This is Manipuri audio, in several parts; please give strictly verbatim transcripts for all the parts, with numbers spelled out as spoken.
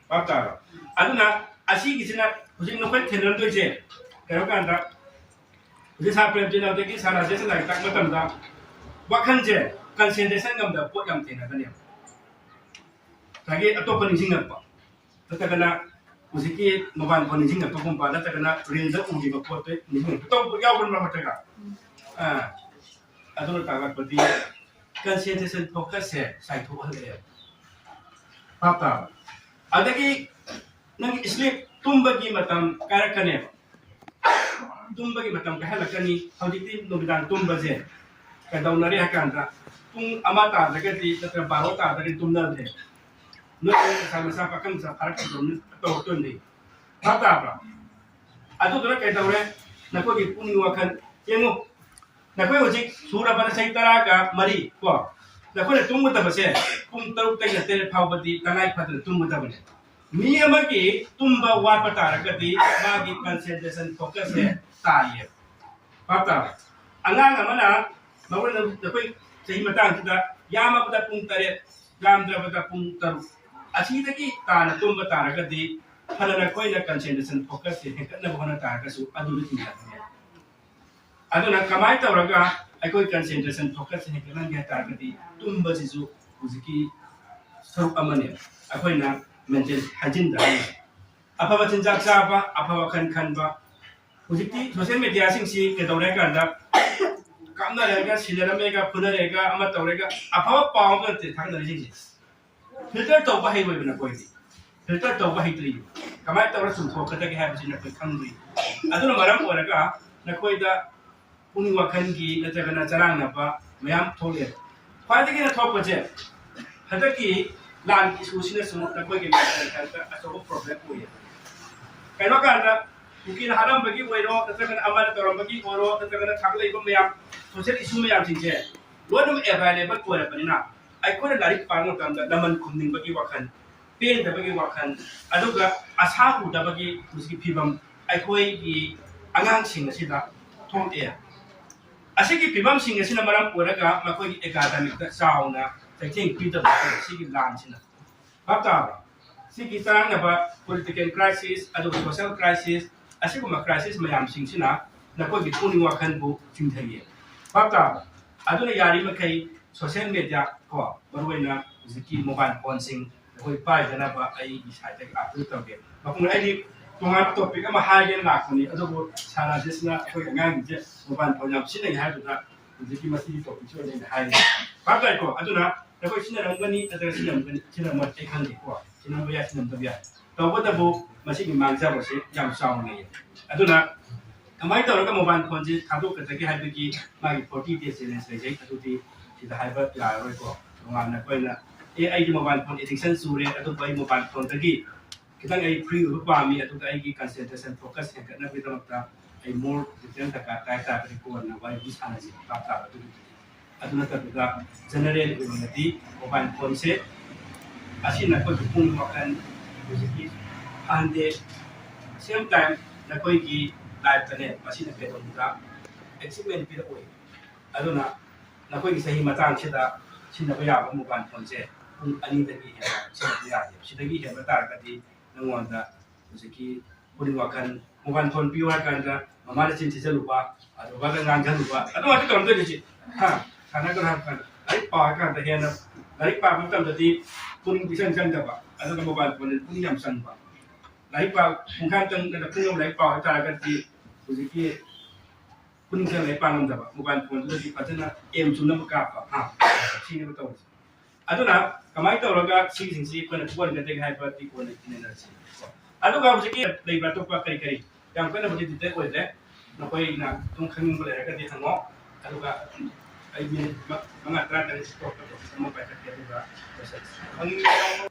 ꯚꯥꯞ ꯇꯥꯔꯕ? ꯑꯗꯨꯅ ꯑꯁꯤꯒꯤꯁꯤꯅ ꯍꯧꯖꯤꯛ ꯅꯈꯣꯏ ꯊꯦꯡꯅꯔꯝꯗꯣꯏꯁꯦ ꯀꯩꯅꯣ ꯀꯥꯟꯗ, ꯍꯧꯖꯤꯛ ꯁꯥꯔ ꯄ꯭ꯔꯦꯝꯖꯤꯠ ꯑꯗꯒꯤ ꯁꯥꯔ ꯔꯥꯖꯦꯁꯅ ꯂꯥꯏꯔꯤꯛ ꯇꯥꯛꯄ ꯃꯇꯝꯗ ꯋꯥꯈꯜꯁꯦ ꯀꯟꯁꯦꯟꯇ꯭ꯔꯦꯁꯟ ꯉꯝꯗꯕ ꯄꯣꯠ ꯌꯥꯝ ꯊꯦꯡꯅꯒꯅꯦꯕ꯫ ꯉꯁꯥꯏꯒꯤ ꯑꯇꯣꯞꯄ ꯅꯤꯡꯁꯤꯡꯉꯛꯄ, ꯅꯠꯇ꯭ꯔꯒꯅ ꯍꯧꯖꯤꯛꯀꯤ ꯃꯣꯕꯥꯏꯜ ꯐꯣꯟ ꯅꯤꯡꯁꯤꯡꯉꯛꯄꯒꯨꯝꯕ, ꯅꯠꯇ꯭ꯔꯒꯅ ꯔꯤꯜꯗ ꯎꯈꯤꯕ ꯄꯣꯠꯇꯣ ꯅꯤꯡꯁꯤꯡꯉꯛꯄ ꯇꯧꯕ ꯌꯥꯎꯕ꯭ꯔꯥ ꯃꯔꯛꯇꯒ? ꯑꯥ, ꯑꯗꯨꯅ ꯇꯥꯛꯂꯛꯄꯗꯤ ꯀꯟꯁꯦꯟꯇ꯭ꯔꯦꯁꯟ ꯐꯣꯀꯁꯁꯦ ꯆꯥꯏꯊꯣꯛꯍꯜꯂꯛꯑꯦꯕ꯫ ꯚꯥꯞ ꯇꯥꯕ? ꯑꯗꯒꯤ ꯅꯪꯒꯤ ꯁ꯭ꯂꯤꯞ, ꯇꯨꯝꯕꯒꯤ ꯃꯇꯝ ꯀꯥꯏꯔꯛꯀꯅꯦꯕ꯫ ꯇꯨꯝꯕꯒꯤ ꯃꯇꯝ ꯀꯥꯏꯍꯜꯂꯛꯀꯅꯤ꯫ ꯍꯧꯖꯤꯛꯇꯤ ꯅꯨꯃꯤꯗꯥꯡ ꯇꯨꯝꯕꯁꯦ ꯀꯩꯗꯧꯅꯔꯦ ꯍꯥꯏ ꯀꯥꯟꯗ, ꯄꯨꯡ ꯑꯃ ꯇꯥꯗ꯭ꯔꯒꯗꯤ ꯅꯠꯇ꯭ꯔꯒ ꯕꯥꯔꯣ ꯇꯥꯗ꯭ꯔꯒꯗꯤ ꯇꯨꯝꯅꯗ꯭ꯔꯦ꯫ ꯅꯣꯏ ꯃꯁꯥ ꯃꯁꯥ ꯄꯥꯈꯪ ꯃꯆꯥ ꯐꯥꯔꯛꯈꯤꯕꯅꯤ ꯇꯧꯔꯛꯇꯣꯏꯅꯤ꯫ ꯚꯥꯞ ꯇꯥꯕ꯭ꯔꯣ? ꯑꯗꯨꯗꯨꯅ ꯀꯩꯗꯧꯔꯦ? ꯅꯈꯣꯏꯒꯤ ꯄꯨꯛꯅꯤꯡ ꯋꯥꯈꯜ ꯌꯦꯡꯉꯨ꯫ ꯅꯈꯣꯏ ꯍꯧꯖꯤꯛ ꯁꯨꯔꯕꯅ ꯆꯍꯤ ꯇꯔꯥꯒ ꯃꯔꯤ ꯀꯣ, ꯅꯈꯣꯏꯅ ꯇꯨꯝꯒꯗꯕꯁꯦ ꯄꯨꯡ ꯇꯔꯨꯛꯇꯒꯤꯅ ꯇꯔꯦꯠ ꯐꯥꯎꯕꯗꯤ ꯇꯉꯥꯏ ꯐꯗꯅ ꯇꯨꯝꯒꯗꯕꯅꯦ꯫ ꯃꯤ ꯑꯃꯒꯤ ꯇꯨꯝꯕ ꯋꯥꯠꯄ ꯇꯥꯔꯒꯗꯤ ꯃꯥꯒꯤ ꯀꯟꯁꯦꯟꯇ꯭ꯔꯦꯁꯟ ꯐꯣꯀꯁꯁꯦ ꯇꯥꯏꯌꯦ꯫ ꯚꯥꯞ ꯇꯥꯔꯦ? ꯑꯉꯥꯡ ꯑꯃꯅ ꯃꯉꯣꯟꯗ ꯅꯈꯣꯏ ꯆꯍꯤ ꯃꯇꯥꯡꯁꯤꯗ ꯌꯥꯝꯃꯕꯗ ꯄꯨꯡ ꯇꯔꯦꯠ, ꯌꯥꯝꯗ꯭ꯔꯕꯗ ꯄꯨꯡ ꯇꯔꯨꯛ ꯑꯁꯤꯗꯒꯤ ꯇꯥꯅ ꯇꯨꯝꯕ ꯇꯥꯔꯒꯗꯤ ꯐꯅ ꯅꯈꯣꯏꯅ ꯀꯟꯁꯦꯟꯇ꯭ꯔꯦꯁꯟ ꯐꯣꯀꯁꯁꯦ ꯍꯦꯟꯒꯠꯅꯕ ꯍꯣꯠꯅ ꯇꯥꯔꯒꯁꯨ ꯑꯗꯨꯗ ꯊꯤꯡꯒꯗꯕꯅꯦ꯫ ꯑꯗꯨꯅ ꯀꯃꯥꯏꯅ ꯇꯧꯔꯒ ꯑꯩꯈꯣꯏ ꯀꯟꯁꯦꯟꯇ꯭ꯔꯦꯁꯟ ꯐꯣꯀꯁꯁꯦ ꯍꯦꯟꯒꯠꯍꯟꯒꯦ ꯍꯥꯏ ꯇꯥꯔꯒꯗꯤ ꯇꯨꯝꯕꯁꯤꯁꯨ ꯍꯧꯖꯤꯛꯀꯤ ꯁꯔꯨꯛ ꯑꯃꯅꯦ꯫ ꯑꯩꯈꯣꯏꯅ ꯃꯦꯟꯇꯦꯟ ꯍꯥꯏꯖꯤꯟꯗ ꯑꯐꯕ ꯆꯤꯟꯖꯥꯛ ꯆꯥꯕ, ꯑꯐꯕ ꯋꯥꯈꯜ ꯈꯟꯕ꯫ ꯍꯧꯖꯤꯛꯇꯤ ꯁꯣꯁꯤꯌꯦꯜ ꯃꯦꯗꯤꯌꯥꯁꯤꯡꯁꯤ ꯀꯩꯗꯧꯔꯦ ꯍꯥꯏ ꯀꯥꯟꯗ ꯀꯥꯞꯅꯔꯦꯒ, ꯁꯤꯟꯅꯔꯝꯃꯦꯒ, ꯐꯨꯅꯔꯦꯒ, ꯑꯃ ꯇꯧꯔꯦꯒ, ꯑꯐꯕ ꯄꯥꯎ ꯑꯝꯇ ꯅꯠꯇꯦ ꯊꯥꯒꯠꯅꯔꯤꯁꯤꯡꯁꯦ꯫ ꯐꯤꯜꯇꯔ ꯇꯧꯕ ꯍꯩꯔꯣꯏꯕ ꯅꯈꯣꯏꯗꯤ꯫ ꯐꯤꯜꯇꯔ ꯇꯧꯕ ꯍꯩꯇ꯭ꯔꯤ꯫ ꯀꯃꯥꯏꯅ ꯇꯧꯔ ꯆꯨꯝꯊꯣꯛꯀꯗꯒꯦ ꯍꯥꯏꯕꯁꯤ ꯅꯈꯣꯏ ꯈꯪꯗ꯭ꯔꯤ꯫ ꯑꯗꯨꯅ ꯃꯔꯝ ꯑꯣꯏꯔꯒ ꯅꯈꯣꯏꯗ ꯄꯨꯛꯅꯤꯡ ꯋꯥꯈꯜꯒꯤ ꯅꯠꯇ꯭ꯔꯒꯅ ꯆꯔꯥꯡꯅꯕ ꯃꯌꯥꯝ ꯊꯣꯛꯂꯛꯑꯦ꯫ ꯈ꯭ꯋꯥꯏꯗꯒꯤ ꯍꯦꯟꯅ ꯊꯣꯛꯄꯁꯦ ꯍꯟꯗꯛꯀꯤ ꯂꯥꯟꯒꯤ ꯏꯁꯨꯁꯤꯅꯁꯨ ꯅꯈꯣꯏꯒꯤ ꯃꯦꯟꯇꯦꯜ ꯍꯦꯜꯠꯇ ꯑꯆꯧꯕ ꯄ꯭ꯔꯣꯕ꯭ꯂꯦꯝ ꯑꯣꯏꯌꯦ꯫ ꯀꯩꯅꯣ ꯀꯥꯟꯗ ꯀꯨꯀꯤꯅ ꯍꯥꯠꯂꯝꯕꯒꯤ ꯑꯣꯏꯔꯣ, ꯅꯠꯇ꯭ꯔꯒꯅ ꯑꯃꯅ ꯇꯧꯔꯝꯕꯒꯤ ꯑꯣꯏꯔꯣ, ꯅꯠꯇ꯭ꯔꯒꯅ ꯊꯥꯒꯠꯂꯛꯏꯕ ꯃꯌꯥꯝ, ꯁꯣꯁꯤꯌꯦꯜ ꯏꯁꯨ ꯃꯌꯥꯝꯁꯤꯡꯁꯦ ꯂꯣꯏꯅꯃꯛ ꯑꯦꯚꯥꯏꯂꯦꯕꯜ ꯑꯣꯏꯔꯕꯅꯤꯅ ꯑꯩꯈꯣꯏꯅ ꯂꯥꯏꯔꯤꯛ ꯄꯥꯕ ꯃꯇꯝꯗ ꯂꯃꯟ ꯈꯨꯝꯅꯤꯡꯕꯒꯤ ꯋꯥꯈꯜ, ꯄꯦꯟꯗꯕꯒꯤ ꯋꯥꯈꯜ, ꯑꯗꯨꯒ ꯑꯁꯥ ꯎꯗꯕꯒꯤ ꯍꯧꯖꯤꯛꯀꯤ ꯐꯤꯕꯝ ꯑꯩꯈꯣꯏꯒꯤ ꯑꯉꯥꯡꯁꯤꯡ ꯑꯁꯤꯗ ꯊꯣꯛꯂꯛꯑꯦ꯫ ꯑꯁꯤꯒꯤ ꯐꯤꯕꯝꯁꯤꯡ ꯑꯁꯤꯅ ꯃꯔꯝ ꯑꯣꯏꯔꯒ ꯃꯈꯣꯏꯒꯤ ꯑꯦꯀꯥꯗꯃꯤꯛꯇ ꯆꯥꯎꯅ ꯆꯩꯊꯦꯡ ꯄꯤꯗꯕ ꯁꯤꯒꯤ ꯂꯥꯟꯁꯤꯅ꯫ ꯚꯥꯞ ꯇꯥꯕ꯭ꯔꯣ? ꯁꯤꯒꯤ ꯆꯔꯥꯡꯅꯕ political crisis, ꯑꯗꯨꯒ social crisis, ꯑꯁꯤꯒꯨꯝꯕ crisis ꯃꯌꯥꯝꯁꯤꯡꯁꯤꯅ ꯅꯈꯣꯏꯒꯤ ꯄꯨꯛꯅꯤꯡ ꯋꯥꯈꯜꯕꯨ ꯆꯤꯡꯊꯩꯌꯦ꯫ ꯚꯥꯞ ꯇꯥꯔꯕ? ꯑꯗꯨꯅ ꯌꯥꯔꯤꯃꯈꯩ social media ꯀꯣ, ꯃꯔꯨꯑꯣꯏꯅ ꯍꯧꯖꯤꯛꯀꯤ mobile phoneꯁꯤꯡ ꯑꯩꯈꯣꯏ ꯄꯥꯏꯗꯅꯕ ꯑꯩꯒꯤ sideꯇꯒꯤ appeal ꯇꯧꯒꯦ꯫ ꯃꯄꯨꯡ ꯑꯩꯗꯤ ꯇꯣꯉꯥꯟꯕ topic ꯑꯃ ꯍꯥꯏꯒꯦꯅ ꯂꯥꯛꯄꯅꯤ, ꯑꯗꯨꯕꯨ ꯁꯥꯔ ꯔꯥꯖꯦꯁꯅ ꯑꯩꯈꯣꯏ ꯑꯉꯥꯡꯁꯤꯡꯁꯦ mobile phone ꯌꯥꯝ ꯁꯤꯖꯤꯟꯅꯩ ꯍꯥꯏꯕꯗꯨꯗ ꯍꯧꯖꯤꯛꯀꯤ ꯃꯁꯤꯒꯤ topicꯁꯤ ꯑꯣꯏꯅ ꯑꯩꯅ ꯍꯥꯏꯔꯦ꯫ ꯚꯥꯞ ꯇꯥꯏꯀꯣ? ꯑꯗꯨꯅ ꯅꯈꯣꯏ ꯁꯤꯖꯤꯟꯅꯔꯝꯒꯅꯤ ꯅꯠꯇ꯭ꯔꯒ ꯁꯤꯖꯤꯟꯅꯔꯝꯒꯅꯤ, ꯁꯤꯖꯤꯟꯅꯔꯝꯃꯣꯏ ꯑꯩ ꯈꯪꯗꯦꯀꯣ, ꯁꯤꯖꯤꯟꯅꯔꯝꯕ ꯌꯥꯏ, ꯁꯤꯖꯤꯟꯅꯔꯝꯗꯕ ꯌꯥꯏ꯫ ꯇꯧꯕꯇꯕꯨ ꯃꯁꯤꯒꯤ ꯃꯥꯡꯖꯕꯁꯤ ꯌꯥꯝ ꯆꯥꯎꯅ ꯂꯩꯌꯦ꯫ ꯑꯗꯨꯅ ꯀꯃꯥꯏꯅ ꯇꯧꯔꯒ mobile phoneꯁꯤ ꯊꯥꯗꯣꯛꯀꯗꯒꯦ ꯍꯥꯏꯕꯒꯤ ꯃꯥꯒꯤ forty day challenge ꯂꯩꯖꯩ꯫ ꯑꯗꯨꯗꯤ ꯁꯤꯗ ꯍꯥꯏꯕ ꯌꯥꯔꯔꯣꯏꯀꯣ꯫ ꯇꯣꯉꯥꯟꯅ ꯑꯩꯈꯣꯏꯅ, "ꯑꯦ, ꯑꯩꯒꯤ mobile phone addiction ꯆꯨꯔꯦ, ꯑꯗꯨꯕꯨ ꯑꯩ mobile phoneꯗꯒꯤ ꯈꯤꯇꯪ ꯑꯩ free ꯑꯣꯏꯕ ꯄꯥꯝꯃꯤ, ꯑꯗꯨꯒ ꯑꯩꯒꯤ concentration, focus ꯍꯦꯟꯒꯠꯅꯕꯒꯤꯗꯃꯛꯇ ꯑꯩ more detail ꯗꯔꯀꯥꯔ ꯇꯥꯏ" ꯍꯥꯏ ꯇꯥꯔꯒꯗꯤ ꯀꯣꯟꯅ ꯋꯥꯔꯤ ꯁꯥꯟꯅꯁꯤ, ꯚꯥꯞ ꯇꯥꯕ ꯑꯗꯨꯒꯤꯗꯤ꯫ ꯑꯗꯨ ꯅꯠꯇꯕꯤꯗ general ꯑꯣꯏꯅꯗꯤ mobile phoneꯁꯦ ꯑꯁꯤꯅ ꯑꯩꯈꯣꯏꯒꯤ ꯄꯨꯛꯅꯤꯡ ꯋꯥꯈꯜ ꯍꯧꯖꯤꯛꯀꯤ ꯐꯍꯟꯗꯦ꯫ Same time ꯅꯈꯣꯏꯒꯤ lifeꯇꯅꯦ ꯃꯁꯤꯅ ꯀꯩꯗꯧꯅꯨꯡꯗ achievement ꯄꯤꯔꯛꯑꯣꯏ꯫ ꯑꯗꯨꯅ ꯅꯈꯣꯏꯒꯤ ꯆꯍꯤ ꯃꯇꯥꯡꯁꯤꯗ ꯁꯤꯖꯤꯟꯅꯕ ꯌꯥꯕ mobile phoneꯁꯦ ꯄꯨꯡ ꯑꯅꯤꯗꯒꯤ ꯍꯦꯟꯅ ꯁꯤꯖꯤꯟꯅꯕ ꯌꯥꯗꯦ꯫ ꯁꯤꯗꯒꯤ ꯍꯦꯟꯕ ꯇꯥꯔꯒꯗꯤ ꯅꯉꯣꯟꯗ ꯍꯧꯖꯤꯛꯀꯤ ꯄꯨꯛꯅꯤꯡ ꯋꯥꯈꯜ, mobile phone ꯄꯤꯌꯨ ꯍꯥꯏ ꯀꯥꯟꯗ ꯃꯃꯥꯅ ꯆꯤꯟ ꯊꯤꯖꯜꯂꯨꯕ, ꯑꯗꯨ ꯕꯕꯥꯗ ꯉꯥꯡꯖꯜꯂꯨꯕ, ꯑꯗꯨ ꯉꯥꯛꯇ ꯇꯧꯔꯝꯗꯣꯏꯅꯦ ꯁꯤ꯫ ꯍꯥ? ꯁꯥꯟꯅꯒꯅꯨ ꯍꯥꯏꯕ ꯀꯥꯟꯗ, ꯂꯥꯏꯔꯤꯛ ꯄꯥꯎ ꯍꯥꯏ ꯀꯥꯟꯗ ꯍꯦꯟꯅ ꯂꯥꯏꯔꯤꯛ ꯄꯥꯕ ꯃꯇꯝꯗꯗꯤ ꯄꯨꯛꯅꯤꯡ ꯏꯆꯪ ꯆꯪꯗꯕ, ꯑꯗꯨꯒ mobile phoneꯗꯗꯤ ꯄꯨꯛꯅꯤꯡ ꯌꯥꯝ ꯆꯪꯕ꯫ ꯂꯥꯏꯔꯤꯛ ꯄꯥꯎ ꯄꯨꯡꯈꯥꯏ ꯑꯃꯇꯪ ꯅꯠꯇ꯭ꯔꯒ ꯄꯨꯡ ꯑꯃ ꯂꯥꯏꯔꯤꯛ ꯄꯥꯎ ꯍꯥꯏ ꯇꯥꯔꯒꯗꯤ ꯍꯧꯖꯤꯛꯀꯤ ꯄꯨꯛꯅꯤꯡ ꯆꯪꯅ ꯂꯥꯏꯔꯤꯛ ꯄꯥ ꯉꯝꯗꯕ, mobile phoneꯗꯨꯗꯗꯤ ꯐꯖꯅ aim ꯆꯨꯝꯅꯕ ꯀꯥꯞꯄ, ꯍꯥ? ꯁꯤꯅꯦꯕ ꯇꯧꯔꯤꯁꯦ꯫ ꯑꯗꯨꯅ ꯀꯃꯥꯏꯅ ꯇꯧꯔꯒ ꯁꯤꯁꯤꯡꯁꯤ ꯑꯩꯈꯣꯏꯅ ꯊꯣꯛꯍꯟꯒꯗꯒꯦ ꯍꯥꯏꯕꯗꯤ ꯀꯣꯟꯅ ꯈꯟꯅꯔꯁꯤ꯫ ꯑꯗꯨꯒ ꯍꯧꯖꯤꯛꯀꯤ ꯂꯩꯕ ꯑꯇꯣꯞꯄ ꯀꯔꯤ ꯀꯔꯤ ꯌꯥꯝ ꯀꯟꯅꯕꯨꯗꯤ detail ꯑꯣꯏꯗ꯭ꯔꯦ, ꯅꯈꯣꯏꯅ ꯑꯗꯨꯝ ꯈꯪꯅꯤꯡꯕ ꯂꯩꯔꯒꯗꯤ ꯍꯪꯉꯣ꯫ ꯑꯗꯨꯒ ꯑꯩ minute ꯃ-, ꯃꯉꯥ ꯇꯔꯥ ꯇꯔꯦꯠ ꯇꯣꯛꯄ topic ꯑꯃ ꯄꯥꯏꯈꯠꯀꯦ, ꯑꯗꯨꯒ ꯂꯣꯏꯁꯤꯜꯂꯁꯤ꯫ ꯈꯪꯅꯤꯡꯕ ꯌꯥꯎꯕ?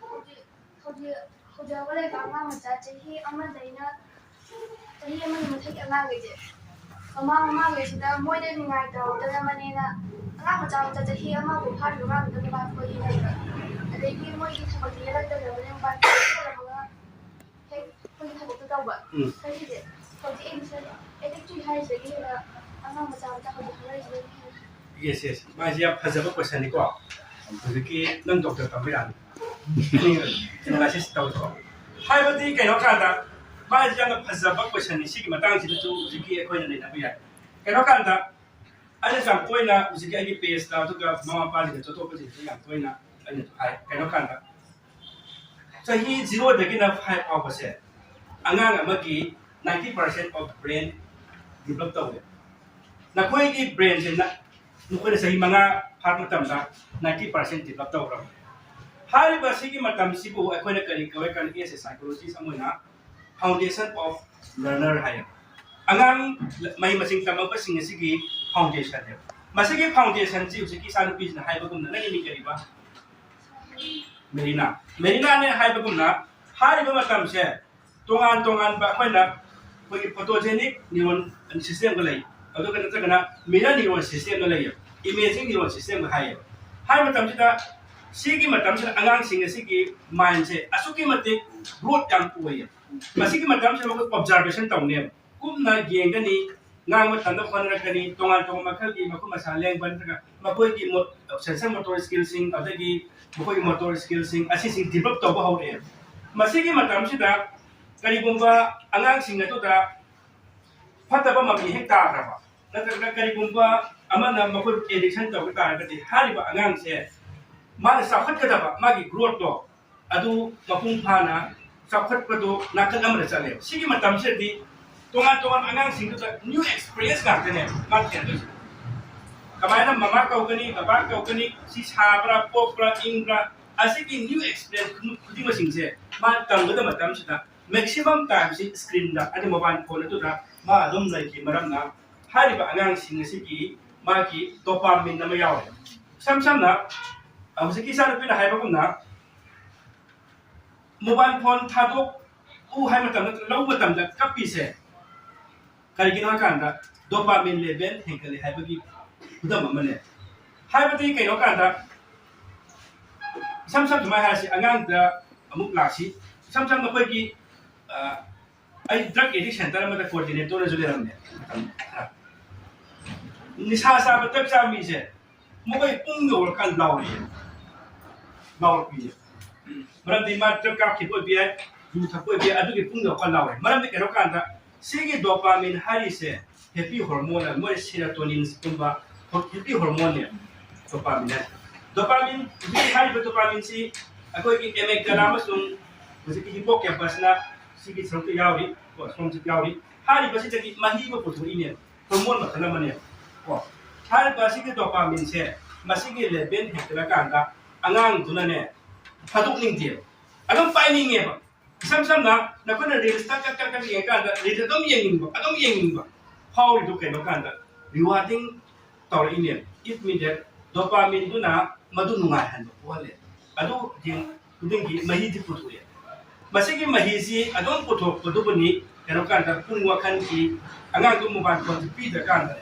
ꯍꯧꯖꯤꯛ, ꯍꯧꯖꯤꯛ, ꯍꯧꯖꯤꯛ ꯍꯧꯒꯠꯂꯛꯏꯕ ꯑꯉꯥꯡ ꯃꯆꯥ ꯆꯍꯤ ꯑꯃꯗꯩꯅ ꯆꯍꯤ ꯑꯃꯒꯤ ꯃꯊꯛꯀꯤ ꯑꯉꯥꯡꯈꯩꯁꯦ, ꯃꯃꯥ ꯃꯃꯥꯈꯩꯁꯤꯅ ꯃꯣꯏꯅ ꯅꯤꯡꯉꯥꯏ ꯇꯧꯔꯛꯇꯅꯕꯅꯦꯅ ꯑꯉꯥꯡ ꯃꯆꯥ ꯃꯆꯥ ꯆꯍꯤ ꯑꯃꯐꯥꯎ ꯐꯥꯗ꯭ꯔꯤꯕ ꯑꯉꯥꯡꯗꯨꯗ mobile phone ꯌꯦꯡꯍꯟꯕ, ꯑꯗꯒꯤ ꯃꯣꯏꯒꯤ ꯊꯕꯛꯁꯦ ꯌꯦꯜꯂꯛꯇꯅꯕꯅꯦ mobile phone ꯄꯤꯁꯜꯂꯝꯃꯒ ꯍꯦꯛ ꯑꯩꯈꯣꯏꯒꯤ ꯊꯕꯛꯇꯣ ꯇꯧꯕ꯫ ꯎꯝ꯫ ꯍꯧꯖꯤꯛꯁꯦ, ꯍꯧꯖꯤꯛ ꯑꯩꯅ addict ꯆꯨꯏ ꯍꯥꯏꯔꯤꯁꯤꯗꯒꯤ ꯍꯦꯟꯅ ꯑꯉꯥꯡ ꯃꯆꯥ ꯃꯆꯥ ꯍꯧꯖꯤꯛ ꯍꯧꯔꯛꯏꯁꯤꯗꯒꯤ ꯍꯦꯟꯅ꯫ Yes, yes, ꯃꯥꯁꯤ ꯌꯥꯝ ꯐꯖꯕ questionꯅꯤꯀꯣ꯫ ꯍꯧꯖꯤꯛꯀꯤ ꯅꯪ doctor ꯇꯝꯕ ꯌꯥꯅꯤ꯫ ꯑꯦꯅꯥꯂꯥꯏꯁꯤꯁ ꯇꯧꯔꯣ꯫ ꯍꯥꯏꯕꯗꯤ ꯀꯩꯅꯣ ꯀꯥꯟꯗ, ꯃꯥꯁꯤ ꯌꯥꯝꯅ ꯐꯖꯕ ꯀꯣꯏꯁꯟꯅꯤ꯫ ꯁꯤꯒꯤ ꯃꯇꯥꯡꯁꯤꯗꯁꯨ ꯍꯧꯖꯤꯛꯀꯤ ꯑꯩꯈꯣꯏꯅ ꯅꯩꯅꯕ ꯌꯥꯏ꯫ ꯀꯩꯅꯣ ꯀꯥꯟꯗ, ꯑꯩꯅ ꯌꯥꯝ ꯇꯣꯏꯅ ꯍꯧꯖꯤꯛꯀꯤ ꯑꯩꯒꯤ ꯄꯦꯖꯇ, ꯑꯗꯨꯒ ꯃꯃꯥ ꯃꯄꯥꯁꯤꯡꯗꯁꯨ, ꯑꯇꯣꯞꯄꯁꯤꯡꯁꯨ ꯌꯥꯝ ꯇꯣꯏꯅ ꯑꯩꯅꯁꯨ ꯍꯥꯏ꯫ ꯀꯩꯅꯣ ꯀꯥꯟꯗ, ꯆꯍꯤ ꯖꯤꯔꯣꯗꯒꯤꯅ ꯐꯥꯏꯚ ꯐꯥꯎꯕꯁꯦ ꯑꯉꯥꯡ ꯑꯃꯒꯤ ninety percent of brain develop ꯇꯧꯋꯦ꯫ ꯅꯈꯣꯏꯒꯤ ꯕ꯭ꯔꯦꯟꯁꯦ ꯅꯈꯣꯏꯅ ꯆꯍꯤ ꯃꯉꯥ ꯐꯥꯔꯛꯄ ꯃꯇꯝꯗ ninety percent develop ꯇꯧꯈ꯭ꯔꯕꯅꯤ꯫ ꯍꯥꯏꯔꯤꯕ ꯑꯁꯤꯒꯤ ꯃꯇꯝꯁꯤꯕꯨ ꯑꯩꯈꯣꯏꯅ ꯀꯔꯤ ꯀꯧꯏ? ꯀꯔꯤ, as a psychologist ꯑꯃ ꯑꯣꯏꯅ, foundation of learner ꯍꯥꯏꯌꯦ꯫ ꯑꯉꯥꯡ ꯃꯍꯩ ꯃꯁꯤꯡ ꯇꯝꯃꯛꯄꯁꯤꯡ ꯑꯁꯤꯒꯤ ꯐꯥꯎꯟꯗꯦꯁꯟꯅꯦꯕ꯫ ꯃꯁꯤꯒꯤ ꯐꯥꯎꯟꯗꯦꯁꯟꯁꯤ ꯍꯧꯖꯤꯛꯀꯤ ꯏꯆꯥꯅꯨꯄꯤꯁꯤꯅ ꯍꯥꯏꯕꯒꯨꯝꯅ, ꯅꯪꯒꯤ ꯃꯤꯡ ꯀꯔꯤꯕ? ꯃꯦꯔꯤꯅꯥ꯫ ꯃꯦꯔꯤꯅꯥꯅꯦ ꯍꯥꯏꯕꯒꯨꯝꯅ, ꯍꯥꯏꯔꯤꯕ ꯃꯇꯝꯁꯦ ꯇꯣꯉꯥꯟ ꯇꯣꯉꯥꯟꯕ ꯑꯩꯈꯣꯏꯅ, ꯑꯩꯈꯣꯏꯒꯤ photogenic neuron systemꯒ ꯂꯩ, ꯑꯗꯨꯒ ꯅꯠꯇ꯭ꯔꯒꯅ mirror neuron systemꯒ ꯂꯩꯌꯦꯕ, imaging neuron systemꯒ ꯍꯥꯏꯌꯦꯕ꯫ ꯍꯥꯏꯕ ꯃꯇꯝꯁꯤꯗ, ꯁꯤꯒꯤ ꯃꯇꯝꯁꯤꯗ ꯑꯉꯥꯡꯁꯤꯡ ꯑꯁꯤꯒꯤ ꯃꯥꯏꯟꯁꯦ ꯑꯁꯨꯛꯀꯤ ꯃꯇꯤꯛ ꯒ꯭ꯔꯣꯠ ꯌꯥꯝ ꯑꯣꯏꯌꯦꯕ꯫ ꯃꯁꯤꯒꯤ ꯃꯇꯝꯁꯤꯗ ꯃꯈꯣꯏ ꯑꯣꯕꯖꯥꯔꯕꯦꯁꯟ ꯇꯧꯅꯦꯕ, ꯀꯨꯞꯅ ꯌꯦꯡꯒꯅꯤ, ꯉꯥꯡꯕ ꯇꯝꯅꯕ ꯍꯣꯠꯅꯔꯛꯀꯅꯤ, ꯇꯣꯉꯥꯟ ꯇꯣꯉꯥꯟꯕ ꯃꯈꯜꯒꯤ ꯃꯈꯨꯠ ꯃꯁꯥ ꯂꯦꯡꯕ ꯅꯠꯇ꯭ꯔꯒ ꯃꯈꯣꯏꯒꯤ ꯁꯦꯟꯁꯔ ꯃꯣꯇꯣꯔ ꯁ꯭ꯀꯤꯜꯁꯤꯡ, ꯑꯗꯒꯤ ꯃꯈꯣꯏꯒꯤ ꯃꯣꯇꯣꯔ ꯁ꯭ꯀꯤꯜꯁꯤꯡ ꯑꯁꯤꯁꯤꯡ ꯗꯤꯕꯂꯞ ꯇꯧꯕ ꯍꯧꯔꯛꯑꯦ꯫ ꯃꯁꯤꯒꯤ ꯃꯇꯝꯁꯤꯗ ꯀꯔꯤꯒꯨꯝꯕ ꯑꯉꯥꯡꯁꯤꯡ ꯑꯗꯨꯗ ꯐꯠꯇꯕ ꯃꯃꯤ ꯍꯦꯛ ꯇꯥꯈ꯭ꯔꯕ, ꯅꯠꯇ꯭ꯔꯒ ꯀꯔꯤꯒꯨꯝꯕ ꯑꯃꯅ ꯃꯈꯣꯏꯕꯨ ꯑꯦꯗꯤꯛꯁꯟ ꯇꯧꯕ ꯇꯥꯔꯒꯗꯤ, ꯍꯥꯏꯔꯤꯕ ꯑꯉꯥꯡꯁꯦ ꯃꯥꯅ ꯆꯥꯎꯈꯠꯀꯗꯕ, ꯃꯥꯒꯤ ꯒ꯭ꯔꯣꯠꯇꯣ ꯑꯗꯨ ꯃꯄꯨꯡ ꯐꯥꯅ ꯆꯥꯎꯈꯠꯄꯗꯣ ꯅꯥꯀꯜ ꯑꯃꯗ ꯆꯠꯂꯦꯕ꯫ ꯁꯤꯒꯤ ꯃꯇꯝꯁꯤꯗꯗꯤ ꯇꯣꯉꯥꯟ ꯇꯣꯉꯥꯟꯕ ꯑꯉꯥꯡꯁꯤꯡꯗꯨꯗ ꯅ꯭ꯌꯨ ꯑꯦꯛꯁꯄꯤꯔꯤꯌꯦꯟꯁ ꯉꯥꯛꯇꯅꯦꯕ ꯃꯥ ꯊꯦꯡꯅꯗꯣꯏꯁꯦ꯫ ꯀꯃꯥꯏꯅ ꯃꯃꯥ ꯀꯧꯒꯅꯤ, ꯕꯕꯥ ꯀꯧꯒꯅꯤ, ꯁꯤ ꯁꯥꯕ꯭ꯔꯥ, ꯄꯣꯛꯄ꯭ꯔꯥ, ꯏꯪꯕ꯭ꯔꯥ, ꯑꯁꯤꯒꯤ ꯅ꯭ꯌꯨ ꯑꯦꯛꯁꯄꯤꯔꯤꯌꯦꯟꯁ ꯈꯨꯗꯤꯡꯃꯛꯁꯤꯡꯁꯦ ꯃꯥ ꯇꯝꯒꯗꯕ ꯃꯇꯝꯁꯤꯗ ꯃꯦꯛꯁꯤꯃꯝ ꯇꯥꯏꯝꯁꯤ ꯁ꯭ꯀ꯭ꯔꯤꯟꯗ, ꯑꯗꯩ ꯃꯣꯕꯥꯏꯜ ꯐꯣꯟ ꯑꯗꯨꯗ ꯃꯥ ꯑꯗꯨꯝ ꯂꯩꯈꯤ꯫ ꯃꯔꯝꯅ ꯍꯥꯏꯔꯤꯕ ꯑꯉꯥꯡꯁꯤꯡ ꯑꯁꯤꯒꯤ ꯃꯥꯒꯤ ꯗꯣꯄꯥꯃꯤꯟ ꯑꯃ ꯌꯥꯎꯔꯦ꯫ ꯏꯁꯝ ꯁꯝꯅ, ꯍꯧꯖꯤꯛꯀꯤ ꯏꯆꯥꯅꯨꯄꯤꯅ ꯍꯥꯏꯕꯒꯨꯝꯅ, ꯃꯣꯕꯥꯏꯜ ꯐꯣꯟ ꯊꯥꯗꯣꯛꯎ ꯍꯥꯏꯕ ꯃꯇꯝꯗ, ꯂꯧꯕ ꯃꯇꯝꯗ ꯀꯞꯄꯤꯁꯦ ꯀꯔꯤꯒꯤꯅꯣ ꯍꯥꯏ ꯀꯥꯟꯗ, ꯗꯣꯄꯥꯃꯤꯟ ꯂꯦꯚꯦꯜ ꯍꯦꯟꯒꯠꯂꯦ ꯍꯥꯏꯕꯒꯤ ꯈꯨꯗꯝ ꯑꯃꯅꯦ꯫ ꯍꯥꯏꯕꯗꯤ ꯀꯩꯅꯣ ꯀꯥꯟꯗ, ꯏꯁꯝ ꯁꯝꯅ ꯁꯨꯃꯥꯏꯅ ꯍꯥꯏꯔꯁꯤ, ꯑꯉꯥꯡꯗ ꯑꯃꯨꯛ ꯂꯥꯛꯁꯤ, ꯏꯁꯝ ꯁꯝꯅ ꯑꯩꯈꯣꯏꯒꯤ, ꯑ, ꯑꯩ ꯗ꯭ꯔꯒ ꯑꯦꯗꯤꯛ ꯁꯦꯟꯇꯔ ꯑꯃꯗ ꯀꯣꯑꯣꯔꯗꯤꯅꯦꯇꯔꯁꯨ ꯂꯩꯔꯝꯃꯦ꯫ ꯅꯤꯁꯥ ꯆꯥꯕ, ꯗ꯭ꯔꯒ ꯆꯥꯕ ꯃꯤꯁꯦ ꯃꯈꯣꯏ ꯄꯨꯡ ꯌꯧꯔꯀꯥꯟꯗ ꯂꯥꯎꯔꯛꯑꯦ, ꯂꯥꯎꯔꯛꯄꯤꯅꯦ꯫ ꯃꯔꯝꯗꯤ ꯃꯥ ꯗ꯭ꯔꯒ ꯀꯥꯞꯈꯤꯕ ꯑꯣꯏꯕ ꯌꯥꯏ, ꯌꯨ ꯊꯛꯄ ꯑꯣꯏꯕ ꯌꯥꯏ, ꯑꯗꯨꯒꯤ ꯄꯨꯡꯗꯣ ꯈꯔ ꯂꯥꯎꯔꯦ꯫ ꯃꯔꯝꯗꯤ ꯀꯩꯅꯣ ꯀꯥꯟꯗ ꯁꯤꯒꯤ ꯗꯣꯄꯥꯃꯤꯟ ꯍꯥꯏꯔꯤꯁꯦ ꯍꯦꯄꯤ ꯍꯣꯔꯃꯣꯟ, ꯃꯣꯏ ꯁꯤꯔꯣꯇꯣꯅꯤꯟꯒꯨꯝꯕ ꯍꯦꯄꯤ ꯍꯣꯔꯃꯣꯟꯅꯦ ꯗꯣꯄꯥꯃꯤꯟ ꯍꯥꯏꯁꯦ꯫ ꯗꯣꯄꯥꯃꯤꯟ, ꯍꯧꯖꯤꯛ ꯍꯥꯏꯔꯤꯕ ꯗꯣꯄꯥꯃꯤꯟꯁꯤ ꯑꯩꯈꯣꯏꯒꯤ ꯑꯦꯃꯦꯒꯗꯥꯂꯥ ꯑꯃꯁꯨꯡ ꯍꯧꯖꯤꯛꯀꯤ ꯍꯤꯄꯣꯀꯦꯝꯄꯁꯅ ꯁꯤꯒꯤ ꯁꯔꯨꯛꯇ ꯌꯥꯎꯔꯤ, ꯀꯣ, ꯁꯣꯝꯁꯤ ꯌꯥꯎꯔꯤ꯫ ꯍꯥꯏꯔꯤꯕꯁꯤꯗꯒꯤ ꯃꯍꯤ ꯑꯃ ꯄꯨꯊꯣꯛꯏꯅꯦ, ꯍꯣꯔꯃꯣꯟ ꯃꯈꯜ ꯑꯃꯅꯦ, ꯀꯣ꯫ ꯍꯥꯏꯔꯤꯕ ꯑꯁꯤꯒꯤ ꯗꯣꯄꯥꯃꯤꯟꯁꯦ ꯃꯁꯤꯒꯤ ꯂꯦꯚꯦꯜ ꯍꯦꯟꯒꯠꯂꯀꯥꯟꯗ ꯑꯉꯥꯡꯗꯨꯅꯅꯦ ꯊꯥꯗꯣꯛꯅꯤꯡꯗꯦꯕ, ꯑꯗꯨꯝ ꯄꯥꯏꯅꯤꯡꯉꯦꯕ꯫ ꯏꯁꯝ ꯁꯝꯅ ꯅꯈꯣꯏꯅ ꯔꯤꯜꯁꯇ ꯀꯛ ꯀꯛ ꯀꯛ ꯌꯦꯡꯉꯀꯥꯟꯗ ꯔꯤꯜꯁ ꯑꯗꯨꯝ ꯌꯦꯡꯅꯤꯡꯕ, ꯑꯗꯨꯝ ꯌꯦꯡꯅꯤꯡꯕ ꯐꯥꯎꯔꯤꯗꯣ ꯀꯩꯅꯣ ꯀꯥꯟꯗ ꯔꯤꯋꯥꯔꯗꯤꯡ ꯇꯧꯔꯛꯏꯅꯦ꯫ It means that ꯗꯣꯄꯥꯃꯤꯟꯗꯨꯅ ꯃꯗꯨ ꯅꯨꯡꯉꯥꯏꯍꯟꯕ ꯄꯣꯛꯍꯜꯂꯦ꯫ ꯑꯗꯨ ꯈꯨꯗꯤꯡꯒꯤ ꯃꯍꯤꯗꯤ ꯄꯨꯊꯣꯛꯑꯦ꯫ ꯃꯁꯤꯒꯤ ꯃꯍꯤꯁꯤ ꯑꯗꯨꯝ ꯄꯨꯊꯣꯛꯄꯗꯨꯕꯨꯅꯤ ꯀꯩꯅꯣ ꯀꯥꯟꯗ ꯄꯨꯛꯅꯤꯡ ꯋꯥꯈꯜꯒꯤ ꯑꯉꯥꯡꯗꯨ ꯃꯣꯕꯥꯏꯜ ꯐꯣꯟꯁꯤ ꯄꯤꯗ꯭ꯔꯀꯥꯟꯗ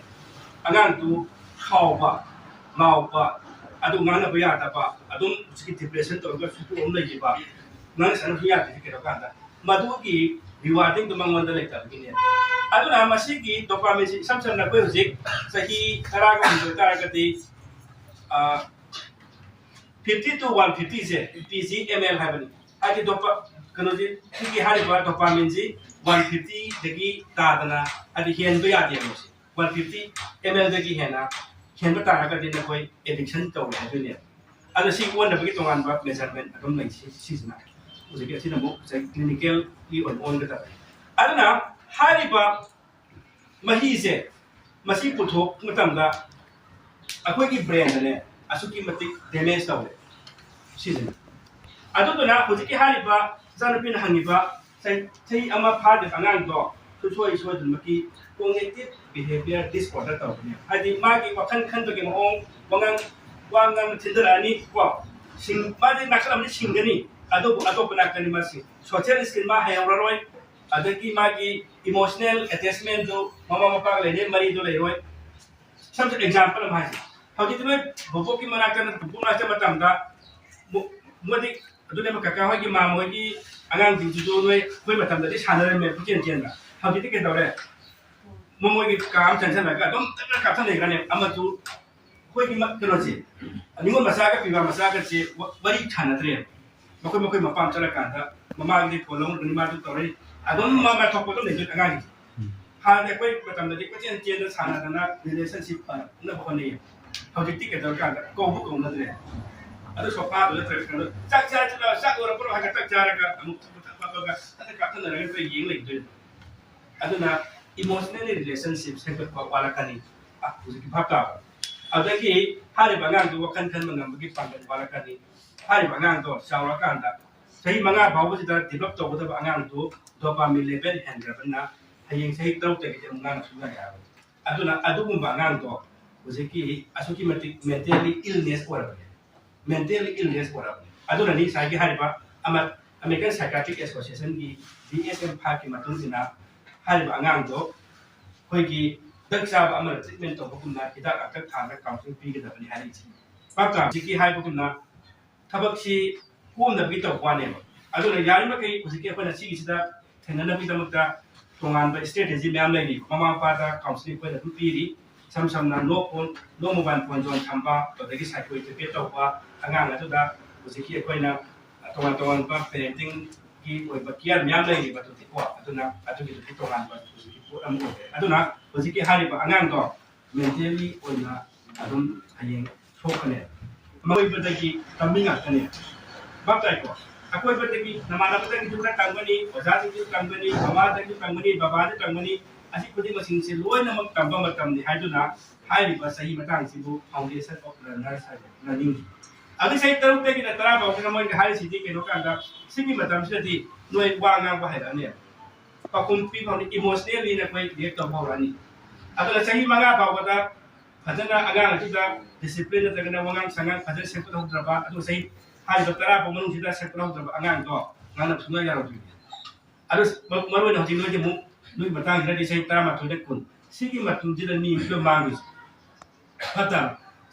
ꯑꯉꯥꯡꯗꯨ ꯁꯥꯎꯕ, ꯉꯥꯎꯕ, ꯑꯗꯨ ꯉꯥꯡꯅꯕ ꯌꯥꯗꯕ, ꯑꯗꯨꯝ ꯍꯧꯖꯤꯛꯀꯤ ꯗꯤꯄ꯭ꯔꯦꯁꯟ ꯇꯧꯔꯒ ꯁꯨꯇꯣꯛ ꯑꯃ ꯂꯩꯈꯤꯕ, ꯉꯥꯡꯅ ꯁꯥꯟꯅꯕꯁꯨ ꯌꯥꯗ꯭ꯔꯤꯁꯦ ꯀꯩꯅꯣ ꯀꯥꯟꯗ ꯃꯗꯨꯒꯤ ꯔꯤꯋꯥꯔꯗꯤꯡꯗꯨ ꯃꯉꯣꯟꯗ ꯂꯩꯇꯕꯒꯤꯅꯦ꯫ ꯑꯗꯨꯅ ꯃꯁꯤꯒꯤ ꯗꯣꯄꯥꯃꯤꯟꯁꯤ ꯏꯁꯝ ꯁꯝꯅ ꯑꯩꯈꯣꯏ ꯍꯧꯖꯤꯛ ꯆꯍꯤ ꯇꯔꯥꯒ ꯍꯨꯝꯗꯣꯏ ꯑꯣꯏꯇꯥꯔꯒꯗꯤ ꯐꯤꯐꯇꯤ ꯇꯨ ꯋꯥꯟ ꯐꯤꯐꯇꯤꯁꯦ ꯄꯤ ꯖꯤ ꯑꯦꯝ ꯑꯦꯜ ꯍꯥꯏꯕꯅꯤ꯫ ꯍꯥꯏꯗꯤ ꯗꯣꯄꯥ ꯀꯩꯅꯣꯁꯤ ꯁꯤꯒꯤ ꯍꯥꯏꯔꯤꯕ ꯗꯣꯄꯥꯃꯤꯟꯁꯤ ꯋꯥꯟ ꯐꯤꯐꯇꯤꯗꯒꯤ ꯇꯥꯗꯅ ꯍꯥꯏꯗꯤ ꯍꯦꯟꯕ ꯌꯥꯗꯦꯕ꯫ ꯃꯁꯤ ꯋꯥꯟ ꯐꯤꯐꯇꯤ ꯑꯦꯝ ꯑꯦꯜꯗꯒꯤ ꯍꯦꯟꯅ ꯍꯦꯟꯕ ꯇꯥꯔꯒꯗꯤ ꯅꯈꯣꯏ ꯑꯦꯗꯤꯛꯁꯟ ꯇꯧꯔꯦ ꯍꯥꯏꯗꯣꯏꯅꯦꯕ꯫ ꯑꯗꯣ ꯁꯤ ꯑꯣꯟꯅꯕꯒꯤ ꯇꯣꯉꯥꯟꯕ ꯃꯦꯖꯔꯃꯦꯟ ꯑꯗꯨꯝ ꯂꯩ꯫ ꯁꯤ- ꯁꯤꯁꯤꯅ ꯍꯧꯖꯤꯛꯀꯤ ꯑꯁꯤꯅ ꯑꯃꯨꯛ ꯉꯁꯥꯏ ꯀ꯭ꯂꯤꯅꯤꯀꯦꯜꯒꯤ ꯑꯣꯏꯅ ꯑꯣꯟꯒꯗꯕꯅꯤ꯫ ꯑꯗꯨꯅ ꯍꯥꯏꯔꯤꯕ ꯃꯍꯤꯁꯦ ꯃꯁꯤ ꯄꯨꯊꯣꯛꯄ ꯃꯇꯝꯗ ꯑꯩꯈꯣꯏꯒꯤ ꯕ꯭ꯔꯦꯟꯗꯅꯦ ꯑꯁꯨꯛꯀꯤ ꯃꯇꯤꯛ ꯗꯦꯃꯦꯖ ꯇꯧꯔꯦ ꯁꯤꯁꯤꯅ꯫ ꯑꯗꯨꯗꯨꯅ ꯍꯧꯖꯤꯛꯀꯤ ꯍꯥꯏꯔꯤꯕ ꯏꯆꯥꯅꯨꯄꯤꯅ ꯍꯪꯉꯤꯕ ꯆꯍꯤ ꯆꯍꯤ ꯑꯃ ꯐꯥꯗ꯭ꯔꯤꯕ ꯑꯉꯥꯡꯗꯣ ꯁꯨꯡꯁꯣꯏ ꯁꯣꯏꯗꯅꯃꯛꯀꯤ ꯀꯣꯒꯅꯤꯇꯤꯚ ꯕꯤꯍꯦꯕꯤꯌꯔ ꯗꯤꯁꯑꯣꯔꯗꯔ ꯇꯧꯒꯅꯤ꯫ ꯍꯥꯏꯗꯤ ꯃꯥꯒꯤ ꯋꯥꯈꯜ ꯈꯟꯕꯒꯤ ꯃꯑꯣꯡ, ꯋꯥꯉꯥꯡ ꯋꯥ ꯉꯥꯡꯕ ꯊꯤꯟꯊꯔꯛꯑꯅꯤ ꯀꯣ꯫ ꯁꯤꯡ ꯃꯥꯗꯤ ꯅꯥꯀꯜ ꯑꯃꯗꯤ ꯁꯤꯡꯒꯅꯤ, ꯑꯗꯨꯕꯨ ꯑꯇꯣꯞꯄ ꯅꯥꯀꯜꯗꯤ ꯃꯥ ꯁꯤ ꯁꯣꯁꯤꯌꯦꯜ ꯁ꯭ꯀꯤꯜ ꯃꯥ ꯍꯩꯍꯧꯔꯔꯣꯏ꯫ ꯑꯗꯒꯤ ꯃꯥꯒꯤ ꯏꯃꯣꯁꯅꯦꯜ ꯑꯦꯇꯦꯆꯃꯦꯟꯗꯨ ꯃꯃꯥ ꯃꯄꯥꯒ ꯂꯩꯅꯩ ꯃꯔꯤꯗꯨ ꯂꯩꯔꯣꯏ꯫ ꯁꯝꯁꯦ ꯑꯦꯛꯖꯥꯝꯄꯜ ꯑꯃ ꯍꯥꯏꯁꯦ꯫ ꯍꯧꯖꯤꯛꯇꯤ ꯅꯣꯏ ꯕꯣꯕꯣꯛꯀꯤ ꯃꯅꯥꯛꯇ ꯄꯨꯄꯨ ꯃꯅꯥꯛꯇ ꯃꯇꯝꯗ ꯃꯣ- ꯃꯣꯏꯗꯤ ꯑꯗꯨꯅꯦꯕ ꯀꯀꯥ ꯍꯣꯏꯒꯤ ꯃꯥꯝꯃ ꯍꯣꯏꯒꯤ ꯑꯉꯥꯡꯁꯤꯡꯁꯤꯁꯨ ꯅꯣꯏ ꯑꯩꯈꯣꯏ ꯃꯇꯝꯗꯗꯤ ꯁꯥꯟꯅꯔꯝꯃꯦ ꯄꯨꯆꯦꯟ ꯆꯦꯟꯕ꯫ ꯍꯧꯖꯤꯛꯇꯤ ꯀꯩꯗꯧꯔꯦ? ꯃꯣꯏꯒꯤ ꯀꯥ ꯑꯃ ꯆꯪꯁꯜꯂꯒ ꯑꯗꯨꯝ ꯇꯛ ꯇꯛ ꯀꯥꯞꯊꯠꯅꯩꯒꯅꯦ ꯑꯃꯁꯨ ꯑꯩꯈꯣꯏꯒꯤ ꯃ- ꯀꯩꯅꯣꯁꯦ ꯅꯤꯉꯣꯜ ꯃꯆꯥꯒ ꯄꯤꯕꯥ ꯃꯆꯥꯒꯁꯦ ꯋꯥ- ꯋꯥꯔꯤ ꯁꯥꯟꯅꯗ꯭ꯔꯦꯕ꯫ ꯃꯈꯣꯏ ꯃꯈꯣꯏ ꯃꯄꯥꯝ ꯆꯠꯂꯀꯥꯟꯗ ꯃꯃꯥꯒꯤꯗꯤ ꯐꯣꯟ ꯂꯧꯔꯅꯤ, ꯃꯥꯗꯨ ꯇꯧꯔꯅꯤ, ꯑꯗꯨꯝ ꯃꯃꯥ ꯊꯣꯛꯄ ꯑꯗꯨꯝ ꯂꯩꯗꯣꯏꯅꯤ ꯑꯉꯥꯡꯒꯤ꯫ ꯍꯥꯟꯅꯗꯤ ꯑꯩꯈꯣꯏ ꯃꯇꯝꯗꯗꯤ ꯀꯣꯏꯆꯦꯟ ꯆꯦꯟꯗꯅ ꯁꯥꯟꯅꯗꯅ ꯔꯤꯂꯦꯁꯟꯁꯤꯞ ꯐꯅꯕ ꯍꯣꯠꯅꯩ꯫ ꯍꯧꯖꯤꯛꯇꯤ ꯀꯩꯗꯧꯔꯀꯥꯟꯗ ꯀꯧꯕ ꯀꯧꯅꯗ꯭ꯔꯦ꯫ ꯑꯗꯨ ꯁꯣꯐꯥꯗꯨ ꯅꯠꯇ꯭ꯔꯒ ꯀꯩꯅꯣ, "ꯆꯥꯛ ꯆꯥꯁꯤꯂ, ꯆꯥꯛ ꯂꯣꯏꯔꯛꯄ꯭ꯔꯣ?" ꯍꯥꯏꯔꯒ ꯆꯥꯛ ꯆꯥꯔꯒ ꯑꯃꯨꯛ ꯊꯛꯄ ꯊꯛꯄꯒ ꯍꯟꯗꯛ ꯀꯥꯞꯊꯅꯔꯒ ꯑꯩꯈꯣꯏ ꯌꯦꯡ ꯂꯩꯗꯣꯏꯅꯤ꯫ ꯑꯗꯨꯅ ꯏꯃꯣꯁꯅꯦꯜ ꯔꯤꯂꯦꯁꯟꯁꯤꯞ ꯁꯦꯝꯒꯠꯄ ꯋꯥꯠꯂꯛꯀꯅꯤ꯫ ꯑ, ꯍꯧꯖꯤꯛꯀꯤ ꯚꯥꯞ ꯇꯥꯕ꯫ ꯑꯗꯨꯗꯒꯤ ꯍꯥꯏꯔꯤꯕ ꯑꯉꯥꯡꯗꯨ ꯋꯥꯈꯜ ꯈꯟꯕ ꯉꯝꯕꯒꯤ ꯄꯥꯡꯒꯜ ꯋꯥꯠꯂꯛꯀꯅꯤ꯫ ꯍꯥꯏꯔꯤꯕ ꯑꯉꯥꯡꯗꯣ ꯆꯥꯎꯔꯛꯑꯀꯥꯟꯗ ꯆꯍꯤ ꯃꯉꯥ ꯐꯥꯎꯕꯁꯤꯗ ꯗꯤꯕꯂꯞ ꯇꯧꯒꯗꯕ ꯑꯉꯥꯡꯗꯨ ꯗꯣꯄꯥꯃꯤꯟ ꯂꯦꯚꯦꯜ ꯍꯦꯟꯈ꯭ꯔꯕꯅꯤꯅ ꯍꯌꯦꯡ ꯆꯍꯤ ꯇꯔꯨꯛꯇꯒꯤꯗꯤ ꯑꯃꯨꯛ ꯉꯥꯡꯅ ꯁꯨꯡꯌꯥ ꯌꯥꯔꯣꯏ꯫ ꯑꯗꯨꯅ ꯑꯗꯨꯒꯨꯝꯕ ꯑꯉꯥꯡꯗꯣ ꯍꯧꯖꯤꯛꯀꯤ ꯑꯁꯨꯛꯀꯤ ꯃꯇꯤꯛ ꯃꯦꯟꯇꯦꯜꯂꯤ ꯏꯜꯅꯦꯁ ꯑꯣꯏꯔꯕꯅꯦ꯫ Mentally illness ꯑꯣꯏꯔꯕꯅꯦ꯫ ꯑꯗꯨꯅꯅꯤ ꯉꯁꯥꯏꯒꯤ ꯍꯥꯏꯔꯤꯕ ꯑꯃ-, ꯑꯃꯦꯔꯤꯀꯟ ꯁꯥꯏꯀꯥꯇ꯭ꯔꯤꯛ ꯑꯦꯁꯣꯁꯤꯌꯦꯁꯟꯒꯤ ꯗꯤ ꯑꯦꯁ ꯑꯦꯝ ꯐꯥꯏꯚꯀꯤ ꯃꯇꯨꯡ ꯏꯟꯅ ꯍꯥꯏꯔꯤꯕ ꯑꯉꯥꯡꯗꯣ ꯑꯩꯈꯣꯏꯒꯤ ꯗ꯭ꯔꯒ ꯆꯥꯕ ꯑꯃꯅ ꯇ꯭ꯔꯤꯠꯃꯦꯟ ꯇꯧꯕꯒꯨꯝꯅ ꯍꯤꯗꯥꯛ ꯂꯥꯡꯊꯛ ꯊꯥꯔꯒ ꯀꯥꯎꯟꯁꯤꯂꯤꯡ ꯄꯤꯒꯗꯕꯅꯤ ꯍꯥꯏꯔꯤꯁꯤ꯫ ꯚꯥꯞ ꯇꯥꯔꯕ? ꯍꯧꯖꯤꯛꯀꯤ ꯍꯥꯏꯕꯒꯨꯝꯅ ꯊꯕꯛꯁꯤ ꯀꯣꯝꯅꯕꯒꯤ ꯇꯧꯕ ꯋꯥꯅꯦꯕ꯫ ꯑꯗꯨꯅ ꯌꯥꯔꯤꯃꯈꯩ ꯍꯧꯖꯤꯛꯀꯤ ꯑꯩꯈꯣꯏꯅ ꯁꯤꯒꯤꯁꯤꯗ ꯊꯦꯡꯅꯅꯕꯒꯤꯗꯃꯛꯇ ꯇꯣꯉꯥꯟꯕ ꯏꯁꯇ꯭ꯔꯦꯇꯦꯖꯤ ꯃꯌꯥꯝ ꯂꯩꯔꯤ꯫ ꯃꯃꯥ ꯃꯄꯥꯗ ꯀꯥꯎꯟꯁꯤꯂꯤꯡ ꯑꯩꯈꯣꯏꯅ ꯑꯗꯨꯝ ꯄꯤꯔꯤ꯫ ꯏꯁꯝ ꯁꯝꯅ ꯅꯣ ꯐꯣꯟ, ꯅꯣ ꯃꯣꯕꯥꯏꯜ ꯐꯣꯟ ꯖꯣꯟ ꯊꯝꯕ, ꯑꯗꯒꯤ ꯁꯥꯏꯀꯣ ꯑꯦꯗꯨꯀꯦꯠ ꯇꯧꯕ, ꯑꯉꯥꯡ ꯑꯗꯨꯗ ꯍꯧꯖꯤꯛꯀꯤ ꯑꯩꯈꯣꯏꯅ ꯇꯣꯉꯥꯟ ꯇꯣꯉꯥꯟꯕ ꯄꯦꯔꯦꯟꯇꯤꯡꯒꯤ ꯑꯣꯏꯕ ꯀꯤꯌꯔ ꯃꯌꯥꯝ ꯂꯩꯔꯤꯕ ꯑꯗꯨꯗꯤꯀꯣ, ꯑꯗꯨꯅ ꯑꯗꯨꯒꯤꯗꯨꯗꯤ ꯇꯣꯉꯥꯟꯕ ꯍꯧꯖꯤꯛꯀꯤ ꯄꯣꯠ ꯑꯃ ꯑꯣꯏꯔꯦ꯫ ꯑꯗꯨꯅ ꯍꯧꯖꯤꯛꯀꯤ ꯍꯥꯏꯔꯤꯕ ꯑꯉꯥꯡꯗꯣ ꯃꯦꯟꯇꯦꯜꯂꯤ ꯑꯣꯏꯅ ꯑꯗꯨꯝ ꯍꯌꯦꯡ ꯁꯣꯛꯀꯅꯦ꯫ ꯑꯀꯣꯏꯕꯗꯒꯤ ꯇꯝꯕ ꯉꯥꯛꯇꯅꯦ꯫ ꯚꯥꯞ ꯇꯥꯏꯀꯣ? ꯑꯀꯣꯏꯕꯗꯒꯤ ꯅꯃꯥꯟꯅꯕꯗꯒꯤꯁꯨ ꯈꯔ ꯇꯝꯒꯅꯤ, ꯑꯣꯖꯥꯗꯒꯤꯁꯨ ꯇꯝꯒꯅꯤ, ꯃꯃꯥꯗꯒꯤꯁꯨ ꯇꯝꯒꯅꯤ, ꯕꯕꯥꯗꯒꯤ ꯇꯝꯒꯅꯤ꯫ ꯑꯁꯤ ꯈꯨꯗꯤꯡꯃꯛꯁꯤꯡꯁꯦ ꯂꯣꯏꯅꯃꯛ ꯇꯝꯕ ꯃꯇꯝꯅꯤ ꯍꯥꯏꯗꯨꯅ ꯍꯥꯏꯔꯤꯕ ꯆꯍꯤ ꯃꯇꯥꯡꯁꯤꯕꯨ foundation of learners ꯍꯥꯏꯕ, ꯂꯔꯅꯤꯡꯒꯤ꯫ ꯑꯗꯨ ꯆꯍꯤ ꯇꯔꯨꯛꯇꯒꯤꯅ ꯇꯔꯥ ꯐꯥꯎꯁꯤꯅ ꯃꯣꯏꯅ ꯍꯥꯏꯔꯤꯁꯤꯗꯤ ꯀꯩꯅꯣ ꯀꯥꯟꯗ, ꯁꯤꯒꯤ ꯃꯇꯝꯁꯤꯗꯗꯤ ꯅꯣꯏ ꯋꯥ ꯉꯥꯡꯕ ꯍꯩꯔꯛꯑꯅꯦꯕ꯫ ꯄꯥꯎꯈꯨꯝ ꯄꯤꯕ ꯍꯧꯔꯅꯤ, ꯏꯃꯣꯁꯅꯦꯜꯂꯤ ꯑꯩꯈꯣꯏ ꯔꯤꯌꯦꯛ ꯇꯧꯕ ꯍꯧꯔꯛꯑꯅꯤ꯫ ꯑꯗꯨꯅ ꯆꯍꯤ ꯃꯉꯥ ꯐꯥꯎꯕꯗ ꯐꯖꯅ ꯑꯉꯥꯡ ꯑꯁꯤꯗ ꯗꯤꯁꯤꯄ꯭ꯂꯤꯟ ꯅꯠꯇ꯭ꯔꯒꯅ ꯋꯥꯉꯥꯡ ꯁꯉꯥꯡ ꯐꯖꯅ ꯁꯦꯝꯒꯠꯍꯧꯗ꯭ꯔꯕ, ꯑꯗꯨꯒ ꯆꯍꯤ ꯍꯥꯏꯔꯤꯕ ꯇꯔꯥ ꯐꯥꯎ ꯃꯅꯨꯡꯁꯤꯗ ꯁꯦꯝꯒꯠꯍꯧꯗ꯭ꯔꯕ ꯑꯉꯥꯡꯗꯣ ꯉꯥꯡꯅꯕ ꯁꯨꯡꯌꯥ ꯌꯥꯔꯣꯏꯗꯣꯏꯅꯤ꯫ ꯑꯗꯨ ꯃ-, ꯃꯔꯨ ꯑꯣꯏꯅ ꯍꯧꯖꯤꯛ ꯅꯣꯏꯗꯤ ꯑꯃꯨꯛ ꯅꯣꯏ ꯃꯇꯥꯡꯁꯤꯗꯗꯤ ꯆꯍꯤ ꯇꯔꯥꯃꯥꯊꯣꯏꯗ ꯀꯨꯟ, ꯁꯤꯒꯤ ꯃꯇꯝꯁꯤꯗ ꯃꯤ ꯂꯣꯏ ꯃꯥꯡꯗꯣꯏꯁꯦ꯫ ꯐꯠꯇ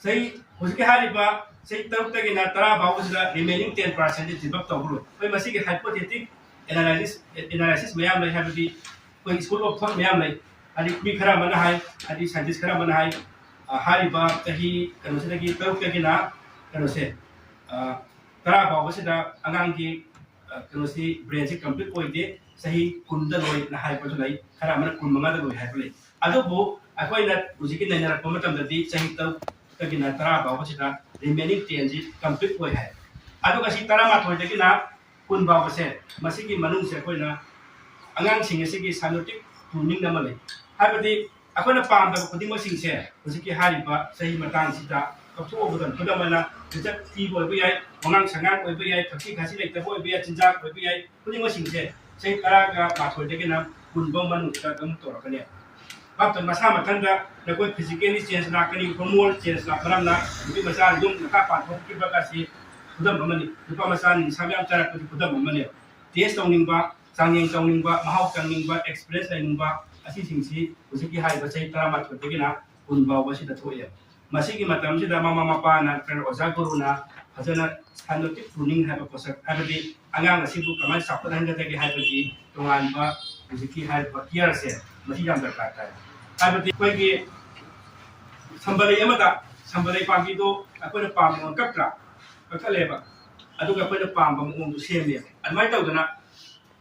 ꯆꯍꯤ ꯍꯧꯖꯤꯛꯀꯤ ꯍꯥꯏꯔꯤꯕ ꯆꯍꯤ ꯇꯔꯨꯛꯇꯒꯤꯅ ꯇꯔꯥ ꯐꯥꯎꯕꯁꯤꯗ ꯔꯤꯃꯦꯅꯤꯡ ꯇꯦꯟ ꯄꯥꯔꯁꯦꯟꯁꯤ ꯗꯤꯕꯂꯞ ꯇꯧꯈ꯭ꯔꯣꯏ꯫ ꯑꯩꯈꯣꯏ ꯃꯁꯤꯒꯤ ꯍꯥꯏꯄꯣꯊꯦꯇꯤꯛ ꯑꯦꯅꯥꯂꯥꯏꯁꯤꯁ, ꯑꯦꯅꯥꯂꯥꯏꯁꯤꯁ ꯃꯌꯥꯝ ꯂꯩ, ꯍꯥꯏꯕꯗꯤ ꯑꯩꯈꯣꯏ ꯁ꯭ꯀꯨꯜ ꯑꯣꯐ ꯊꯣꯠ ꯃꯌꯥꯝ ꯂꯩ꯫ ꯍꯥꯏꯗꯤ ꯃꯤ ꯈꯔ ꯑꯃꯅ ꯍꯥꯏ, ꯍꯥꯏꯗꯤ ꯁꯥꯏꯟꯇꯤꯁ ꯈꯔ ꯑꯃꯅ ꯍꯥꯏ, ꯑ, ꯍꯥꯏꯔꯤꯕ ꯆꯍꯤ ꯀꯩꯅꯣꯁꯤꯗꯒꯤ ꯇꯔꯨꯛꯇꯒꯤꯅ ꯀꯩꯅꯣꯁꯦ, ꯑ, ꯇꯔꯥ ꯐꯥꯎꯕꯁꯤꯗ ꯑꯉꯥꯡꯒꯤ ꯑ, ꯀꯩꯅꯣꯁꯤ, ꯕ꯭ꯔꯦꯟꯁꯤ ꯀꯝꯄ꯭ꯂꯤꯠ ꯑꯣꯏꯗꯦ, ꯆꯍꯤ ꯀꯨꯟꯗ ꯂꯣꯏꯅ ꯍꯥꯏꯕꯁꯨ ꯂꯩ, ꯈꯔ ꯑꯃꯅ ꯀꯨꯟ ꯃꯉꯥꯗ ꯂꯣꯏ ꯍꯥꯏꯕ ꯂꯩ꯫ ꯑꯗꯨꯕꯨ ꯑꯩꯈꯣꯏꯅ ꯍꯧꯖꯤꯛꯀꯤ ꯅꯩꯅꯔꯛꯄ ꯃꯇꯝꯗꯗꯤ ꯆꯍꯤ ꯇꯔꯨꯛꯇꯒꯤꯅ ꯇꯔꯥ ꯐꯥꯎꯕꯁꯤꯗ ꯔꯤꯃꯦꯅꯤꯡ ꯇꯦꯟꯁꯤ ꯀꯝꯄ꯭ꯂꯤꯠ ꯑꯣꯏ ꯍꯥꯏ꯫ ꯑꯗꯨꯒ ꯁꯤ ꯇꯔꯥꯃꯥꯊꯣꯏꯗꯒꯤꯅ ꯀꯨꯟ ꯐꯥꯎꯕꯁꯦ, ꯃꯁꯤꯒꯤ ꯃꯅꯨꯡꯁꯦ ꯑꯩꯈꯣꯏꯅ ꯑꯉꯥꯡꯁꯤꯡ ꯑꯁꯤꯒꯤ ꯁꯥꯏꯅꯣꯇꯤꯛ ꯄ꯭ꯔꯨꯅꯤꯡ ꯑꯃ ꯂꯩ꯫ ꯍꯥꯏꯕꯗꯤ ꯑꯩꯈꯣꯏꯅ ꯄꯥꯝꯗꯕ ꯈꯨꯗꯤꯡꯃꯛꯁꯤꯡꯁꯦ ꯍꯧꯖꯤꯛꯀꯤ ꯍꯥꯏꯔꯤꯕ ꯆꯍꯤ ꯃꯇꯥꯡꯁꯤꯗ ꯀꯛꯊꯣꯛꯑꯒ, ꯈꯨꯗꯝ ꯑꯣꯏꯅ ꯃꯤꯆꯠ ꯊꯤꯕ ꯑꯣꯏꯕ ꯌꯥꯏ, ꯋꯥꯉꯥꯡ ꯁꯉꯥꯡ ꯑꯣꯏꯕ ꯌꯥꯏ, ꯊꯛꯁꯤ ꯈꯥꯁꯤ ꯂꯩꯇꯕ ꯑꯣꯏꯕ ꯌꯥꯏ, ꯆꯤꯟꯖꯥꯛ ꯑꯣꯏꯕ ꯌꯥꯏ, ꯈꯨꯗꯤꯡꯃꯛꯁꯤꯡꯁꯦ ꯆꯍꯤ ꯇꯔꯥꯒ ꯃꯥꯊꯣꯏꯗꯒꯤꯅ ꯀꯨꯟ ꯐꯥꯎ ꯃꯅꯨꯡꯁꯤꯗ ꯑꯗꯨꯝ ꯇꯧꯔꯛꯀꯅꯤ꯫ ꯃꯥꯇ ꯃꯁꯥ ꯃꯊꯟꯇ ꯅꯈꯣꯏ ꯐꯤꯖꯤꯀꯦꯜꯂꯤ ꯆꯦꯟꯖ ꯂꯥꯛꯀꯅꯤ, ꯍꯣꯔꯃꯣꯟ ꯆꯦꯟꯖ ꯂꯥꯛꯄ ꯃꯔꯝꯅ ꯅꯨꯄꯤ ꯃꯆꯥ ꯌꯨꯝ ꯅꯤꯄꯥ ꯄꯥꯟꯊꯣꯛꯈꯤꯕ ꯑꯁꯤ ꯈꯨꯗꯝ ꯑꯃꯅꯤ꯫ ꯅꯨꯄꯥ ꯃꯆꯥ ꯅꯤꯁꯥ ꯌꯥꯝ ꯆꯥꯔꯛꯄꯁꯤ ꯈꯨꯗꯝ ꯑꯃꯅꯤ꯫ ꯇꯦꯁ ꯇꯧꯅꯤꯡꯕ, ꯆꯥꯡꯌꯦꯡ ꯇꯧꯅꯤꯡꯕ, ꯃꯍꯥꯎ ꯇꯪꯅꯤꯡꯕ, ꯑꯦꯛꯁꯄꯤꯔꯤꯌꯦꯟꯁ ꯂꯩꯅꯤꯡꯕ, ꯑꯁꯤꯁꯤꯡꯁꯤ ꯍꯧꯖꯤꯛꯀꯤ ꯍꯥꯏꯔꯤꯕ ꯆꯍꯤ ꯇꯔꯥꯃꯥꯊꯣꯏꯗꯒꯤꯅ ꯀꯨꯟ ꯐꯥꯎꯕꯁꯤꯗ ꯊꯣꯛꯑꯦ꯫ ꯃꯁꯤꯒꯤ ꯃꯇꯝꯁꯤꯗ ꯃꯃꯥ ꯃꯄꯥꯅ ꯅꯠꯇ꯭ꯔꯒ ꯑꯣꯖꯥ ꯒꯨꯔꯨꯅ ꯐꯖꯅ ꯁꯥꯏꯅꯣꯇꯤꯛ ꯄ꯭ꯔꯨꯅꯤꯡ ꯍꯥꯏꯕ ꯄꯣꯠꯁꯛ, ꯍꯥꯏꯕꯗꯤ ꯑꯉꯥꯡ ꯑꯁꯤꯕꯨ ꯀꯃꯥꯏꯅ ꯆꯥꯎꯈꯠꯍꯟꯒꯗꯒꯦ ꯍꯥꯏꯕꯒꯤ ꯇꯣꯉꯥꯟꯕ ꯍꯧꯖꯤꯛꯀꯤ ꯍꯥꯏꯔꯤꯕ ꯀꯤꯌꯔꯁꯦ, ꯃꯁꯤ ꯌꯥꯝ ꯗꯔꯀꯥꯔ ꯇꯥꯏ꯫ ꯍꯥꯏꯕꯗꯤ ꯑꯩꯈꯣꯏꯒꯤ ꯁꯝꯕꯜꯂꯩ ꯑꯃꯗ, ꯁꯝꯕꯜꯂꯩ ꯄꯥꯝꯕꯤꯗꯣ ꯑꯩꯈꯣꯏꯅ ꯄꯥꯝꯕ ꯃꯑꯣꯡ ꯀꯛꯇ꯭ꯔꯥ? ꯀꯛꯊꯠꯂꯦꯕ꯫ ꯑꯗꯨꯒ ꯑꯩꯈꯣꯏꯅ ꯄꯥꯝꯕ ꯃꯑꯣꯡꯗꯣ ꯁꯦꯝꯃꯦꯕ꯫ ꯑꯗꯨꯃꯥꯏꯅ ꯇꯧꯗꯅ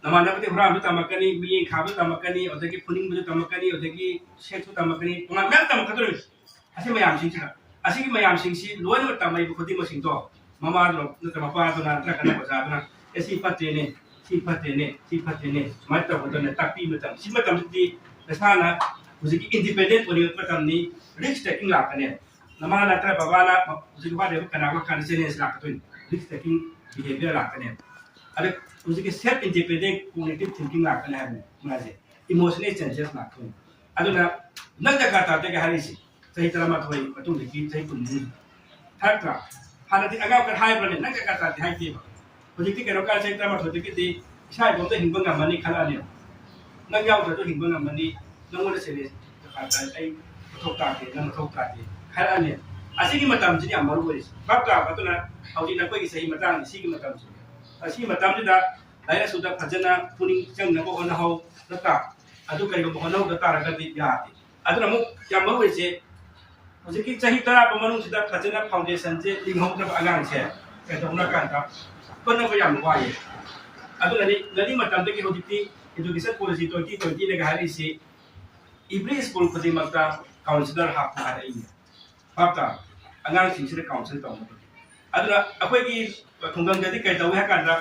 ꯅꯃꯥꯟꯅꯕꯗꯤ ꯍꯨꯔꯥꯟꯕ ꯇꯝꯃꯛꯀꯅꯤ, ꯃꯤꯠꯌꯦꯡ ꯈꯥꯕ ꯇꯝꯃꯛꯀꯅꯤ, ꯑꯗꯒꯤ ꯐꯨꯅꯤꯡꯕꯁꯨ ꯇꯝꯃꯛꯀꯅꯤ, ꯑꯗꯒꯤ ꯁꯦꯛꯁꯨ ꯇꯝꯃꯛꯀꯅꯤ, ꯇꯣꯉꯥꯟ ꯃꯌꯥꯝ ꯇꯝꯃꯛꯀꯗꯧꯔꯤꯕꯅꯤ꯫ ꯑꯁꯤ ꯃꯌꯥꯝꯁꯤꯡꯁꯤꯗ, ꯑꯁꯤꯒꯤ ꯃꯌꯥꯝꯁꯤꯡꯁꯤ ꯂꯣꯏꯅꯃꯛ ꯇꯝꯃꯛꯏꯕ ꯈꯨꯗꯤꯡꯃꯛꯁꯤꯡꯗꯣ ꯃꯃꯥꯗꯨꯅ ꯅꯠꯇ꯭ꯔꯒ ꯃꯄꯥꯗꯨꯅ ꯅꯠꯇ꯭ꯔꯒꯅ ꯑꯣꯖꯥꯗꯨꯅ, "ꯑꯦ, ꯁꯤ ꯐꯠꯇꯦꯅꯦ, ꯁꯤ ꯐꯠꯇꯦꯅꯦ, ꯁꯤ ꯐꯠꯇꯦꯅꯦ," ꯁꯨꯃꯥꯏꯅ ꯇꯧꯒꯗꯕꯅꯦ, ꯇꯥꯛꯄꯤ ꯃꯇꯝ꯫ ꯁꯤ ꯃꯇꯝꯗꯗꯤ ꯅꯁꯥꯅ ꯍꯧꯖꯤꯛꯀꯤ ꯏꯟꯗꯤꯄꯦꯟꯗꯦꯟ ꯑꯣꯏꯅꯤꯡꯉꯛꯄ ꯃꯇꯝꯅꯤ, ꯔꯤꯁꯛ ꯇꯦꯀꯤꯡ ꯂꯥꯛꯀꯅꯦ꯫ ꯅꯃꯥ ꯅꯠꯇ꯭ꯔꯒ ꯕꯕꯥꯅ ꯍꯧꯖꯤꯛ ꯋꯥꯠꯂꯤꯕ ꯀꯅꯥꯒꯨꯝꯕ ꯈꯔꯗ ꯆꯦꯂꯦꯟꯖ ꯂꯥꯛꯀꯗꯣꯏꯅꯤ, ꯔꯤꯁꯛ ꯇꯦꯀꯤꯡ ꯕꯤꯍꯦꯕꯤꯌꯔ ꯂꯥꯛꯀꯅꯦ꯫ ꯑꯗ ꯍꯧꯖꯤꯛꯀꯤ ꯁꯦꯜꯐ ꯏꯟꯗꯤꯄꯦꯟꯗꯦꯟ ꯀꯣꯒꯅꯤꯇꯤꯚ ꯊꯤꯡꯀꯤꯡ ꯂꯥꯛꯀꯅꯤ ꯍꯥꯏꯕꯅꯤ ꯃꯥꯁꯦ꯫ ꯏꯃꯣꯁꯅꯦꯜ ꯆꯦꯟꯖꯦꯁ ꯂꯥꯛꯀꯅꯤ꯫ ꯑꯗꯨꯅ ꯅꯪ ꯗꯔꯀꯥꯔ ꯇꯥꯗꯦꯒ ꯍꯥꯏꯔꯤꯁꯦ ꯆꯍꯤ ꯇꯔꯥꯃꯥꯊꯣꯏ ꯃꯇꯨꯡꯗꯒꯤ ꯆꯍꯤ ꯀꯨꯟ ꯃꯅꯨꯡꯗ ꯊꯥꯔꯛꯇ꯭ꯔꯥ? ꯍꯥꯟꯅꯗꯤ ꯑꯉꯥꯡ ꯈꯔ ꯍꯥꯏꯕ꯭ꯔꯅꯦ, ꯅꯪ ꯗꯔꯀꯥꯔ ꯇꯥꯗꯦ ꯍꯥꯏꯗꯦꯕ꯫ ꯍꯧꯖꯤꯛꯇꯤ ꯀꯩꯅꯣ ꯀꯥꯟ ꯆꯍꯤ ꯇꯔꯥꯃꯥꯊꯣꯏꯗꯒꯤꯗꯤ ꯏꯁꯥ ꯏꯇꯣꯝꯇ ꯍꯤꯡꯕ ꯉꯝꯃꯅꯤ ꯈꯜꯂꯛꯑꯅꯦꯕ꯫ ꯅꯪ ꯌꯥꯎꯗ꯭ꯔꯁꯨ ꯍꯤꯡꯕ ꯉꯝꯃꯅꯤ, ꯅꯪꯉꯣꯟꯗ ꯆꯦꯂꯦꯟꯖ ꯗꯔꯀꯥꯔ ꯇꯥꯏ, ꯑꯩ ꯃꯊꯧ ꯇꯥꯗꯦ, ꯅꯪ ꯃꯊꯧ ꯇꯥꯗꯦ ꯍꯥꯏꯔꯛꯑꯅꯦꯕ꯫ ꯑꯁꯤꯒꯤ ꯃꯇꯝꯁꯤꯅ ꯌꯥꯝ ꯃꯔꯨ ꯑꯣꯏꯔꯤꯁꯦ꯫ ꯚꯥꯞ ꯇꯥꯕ? ꯑꯗꯨꯅ ꯍꯧꯖꯤꯛ ꯅꯈꯣꯏꯒꯤ ꯆꯍꯤ ꯃꯇꯥꯡꯁꯤ, ꯁꯤꯒꯤ ꯃꯇꯝꯁꯤ, ꯑꯁꯤꯒꯤ ꯃꯇꯝꯁꯤꯗ ꯂꯥꯏꯔꯤꯛ ꯂꯥꯏꯁꯨꯗ ꯐꯖꯅ ꯄꯨꯛꯅꯤꯡ ꯆꯪꯅꯕ ꯍꯣꯠꯅꯍꯧ, ꯅꯠꯇ꯭ꯔꯥ? ꯑꯗꯨ ꯀꯩꯒꯨꯝꯕ ꯍꯣꯠꯅꯍꯧꯗ ꯇꯥꯔꯒꯗꯤ ꯌꯥꯗꯦ꯫ ꯑꯗꯨꯅ ꯑꯃꯨꯛ ꯌꯥꯝ ꯃꯔꯨ ꯑꯣꯏꯁꯦ, ꯍꯧꯖꯤꯛꯀꯤ ꯆꯍꯤ ꯇꯔꯥ ꯐꯥꯎ ꯃꯅꯨꯡꯁꯤꯗ ꯐꯖꯅ ꯐꯥꯎꯟꯗꯦꯁꯟꯁꯦ ꯂꯤꯡꯍꯧꯗꯕ ꯑꯉꯥꯡꯁꯦ, ꯀꯩꯗꯧꯅ ꯀꯥꯟꯗ ꯍꯣꯠꯅꯕ ꯌꯥꯝ ꯋꯥꯏꯌꯦ꯫ ꯑꯗꯨꯅꯅꯤ ꯉꯜꯂꯤ ꯃꯇꯝꯗꯒꯤ ꯍꯧꯖꯤꯛꯇꯤ education policy twenty twenty ꯅꯒ ꯍꯥꯏꯔꯛꯏꯁꯤ, every school ꯈꯨꯗꯤꯡꯃꯛꯇ counsellor ꯍꯥꯞꯄꯨ ꯍꯥꯏꯔꯛꯏꯅꯦ꯫ ꯚꯥꯞ ꯇꯥꯔꯕ? ꯑꯉꯥꯡꯁꯤꯡꯁꯤꯗ counsel ꯇꯧꯅꯕꯒꯤ꯫ ꯑꯗꯨꯅ ꯑꯩꯈꯣꯏꯒꯤ ꯈꯨꯡꯒꯪꯗꯗꯤ ꯀꯩ ꯇꯧꯏ ꯍꯥꯏ ꯀꯥꯟꯗ,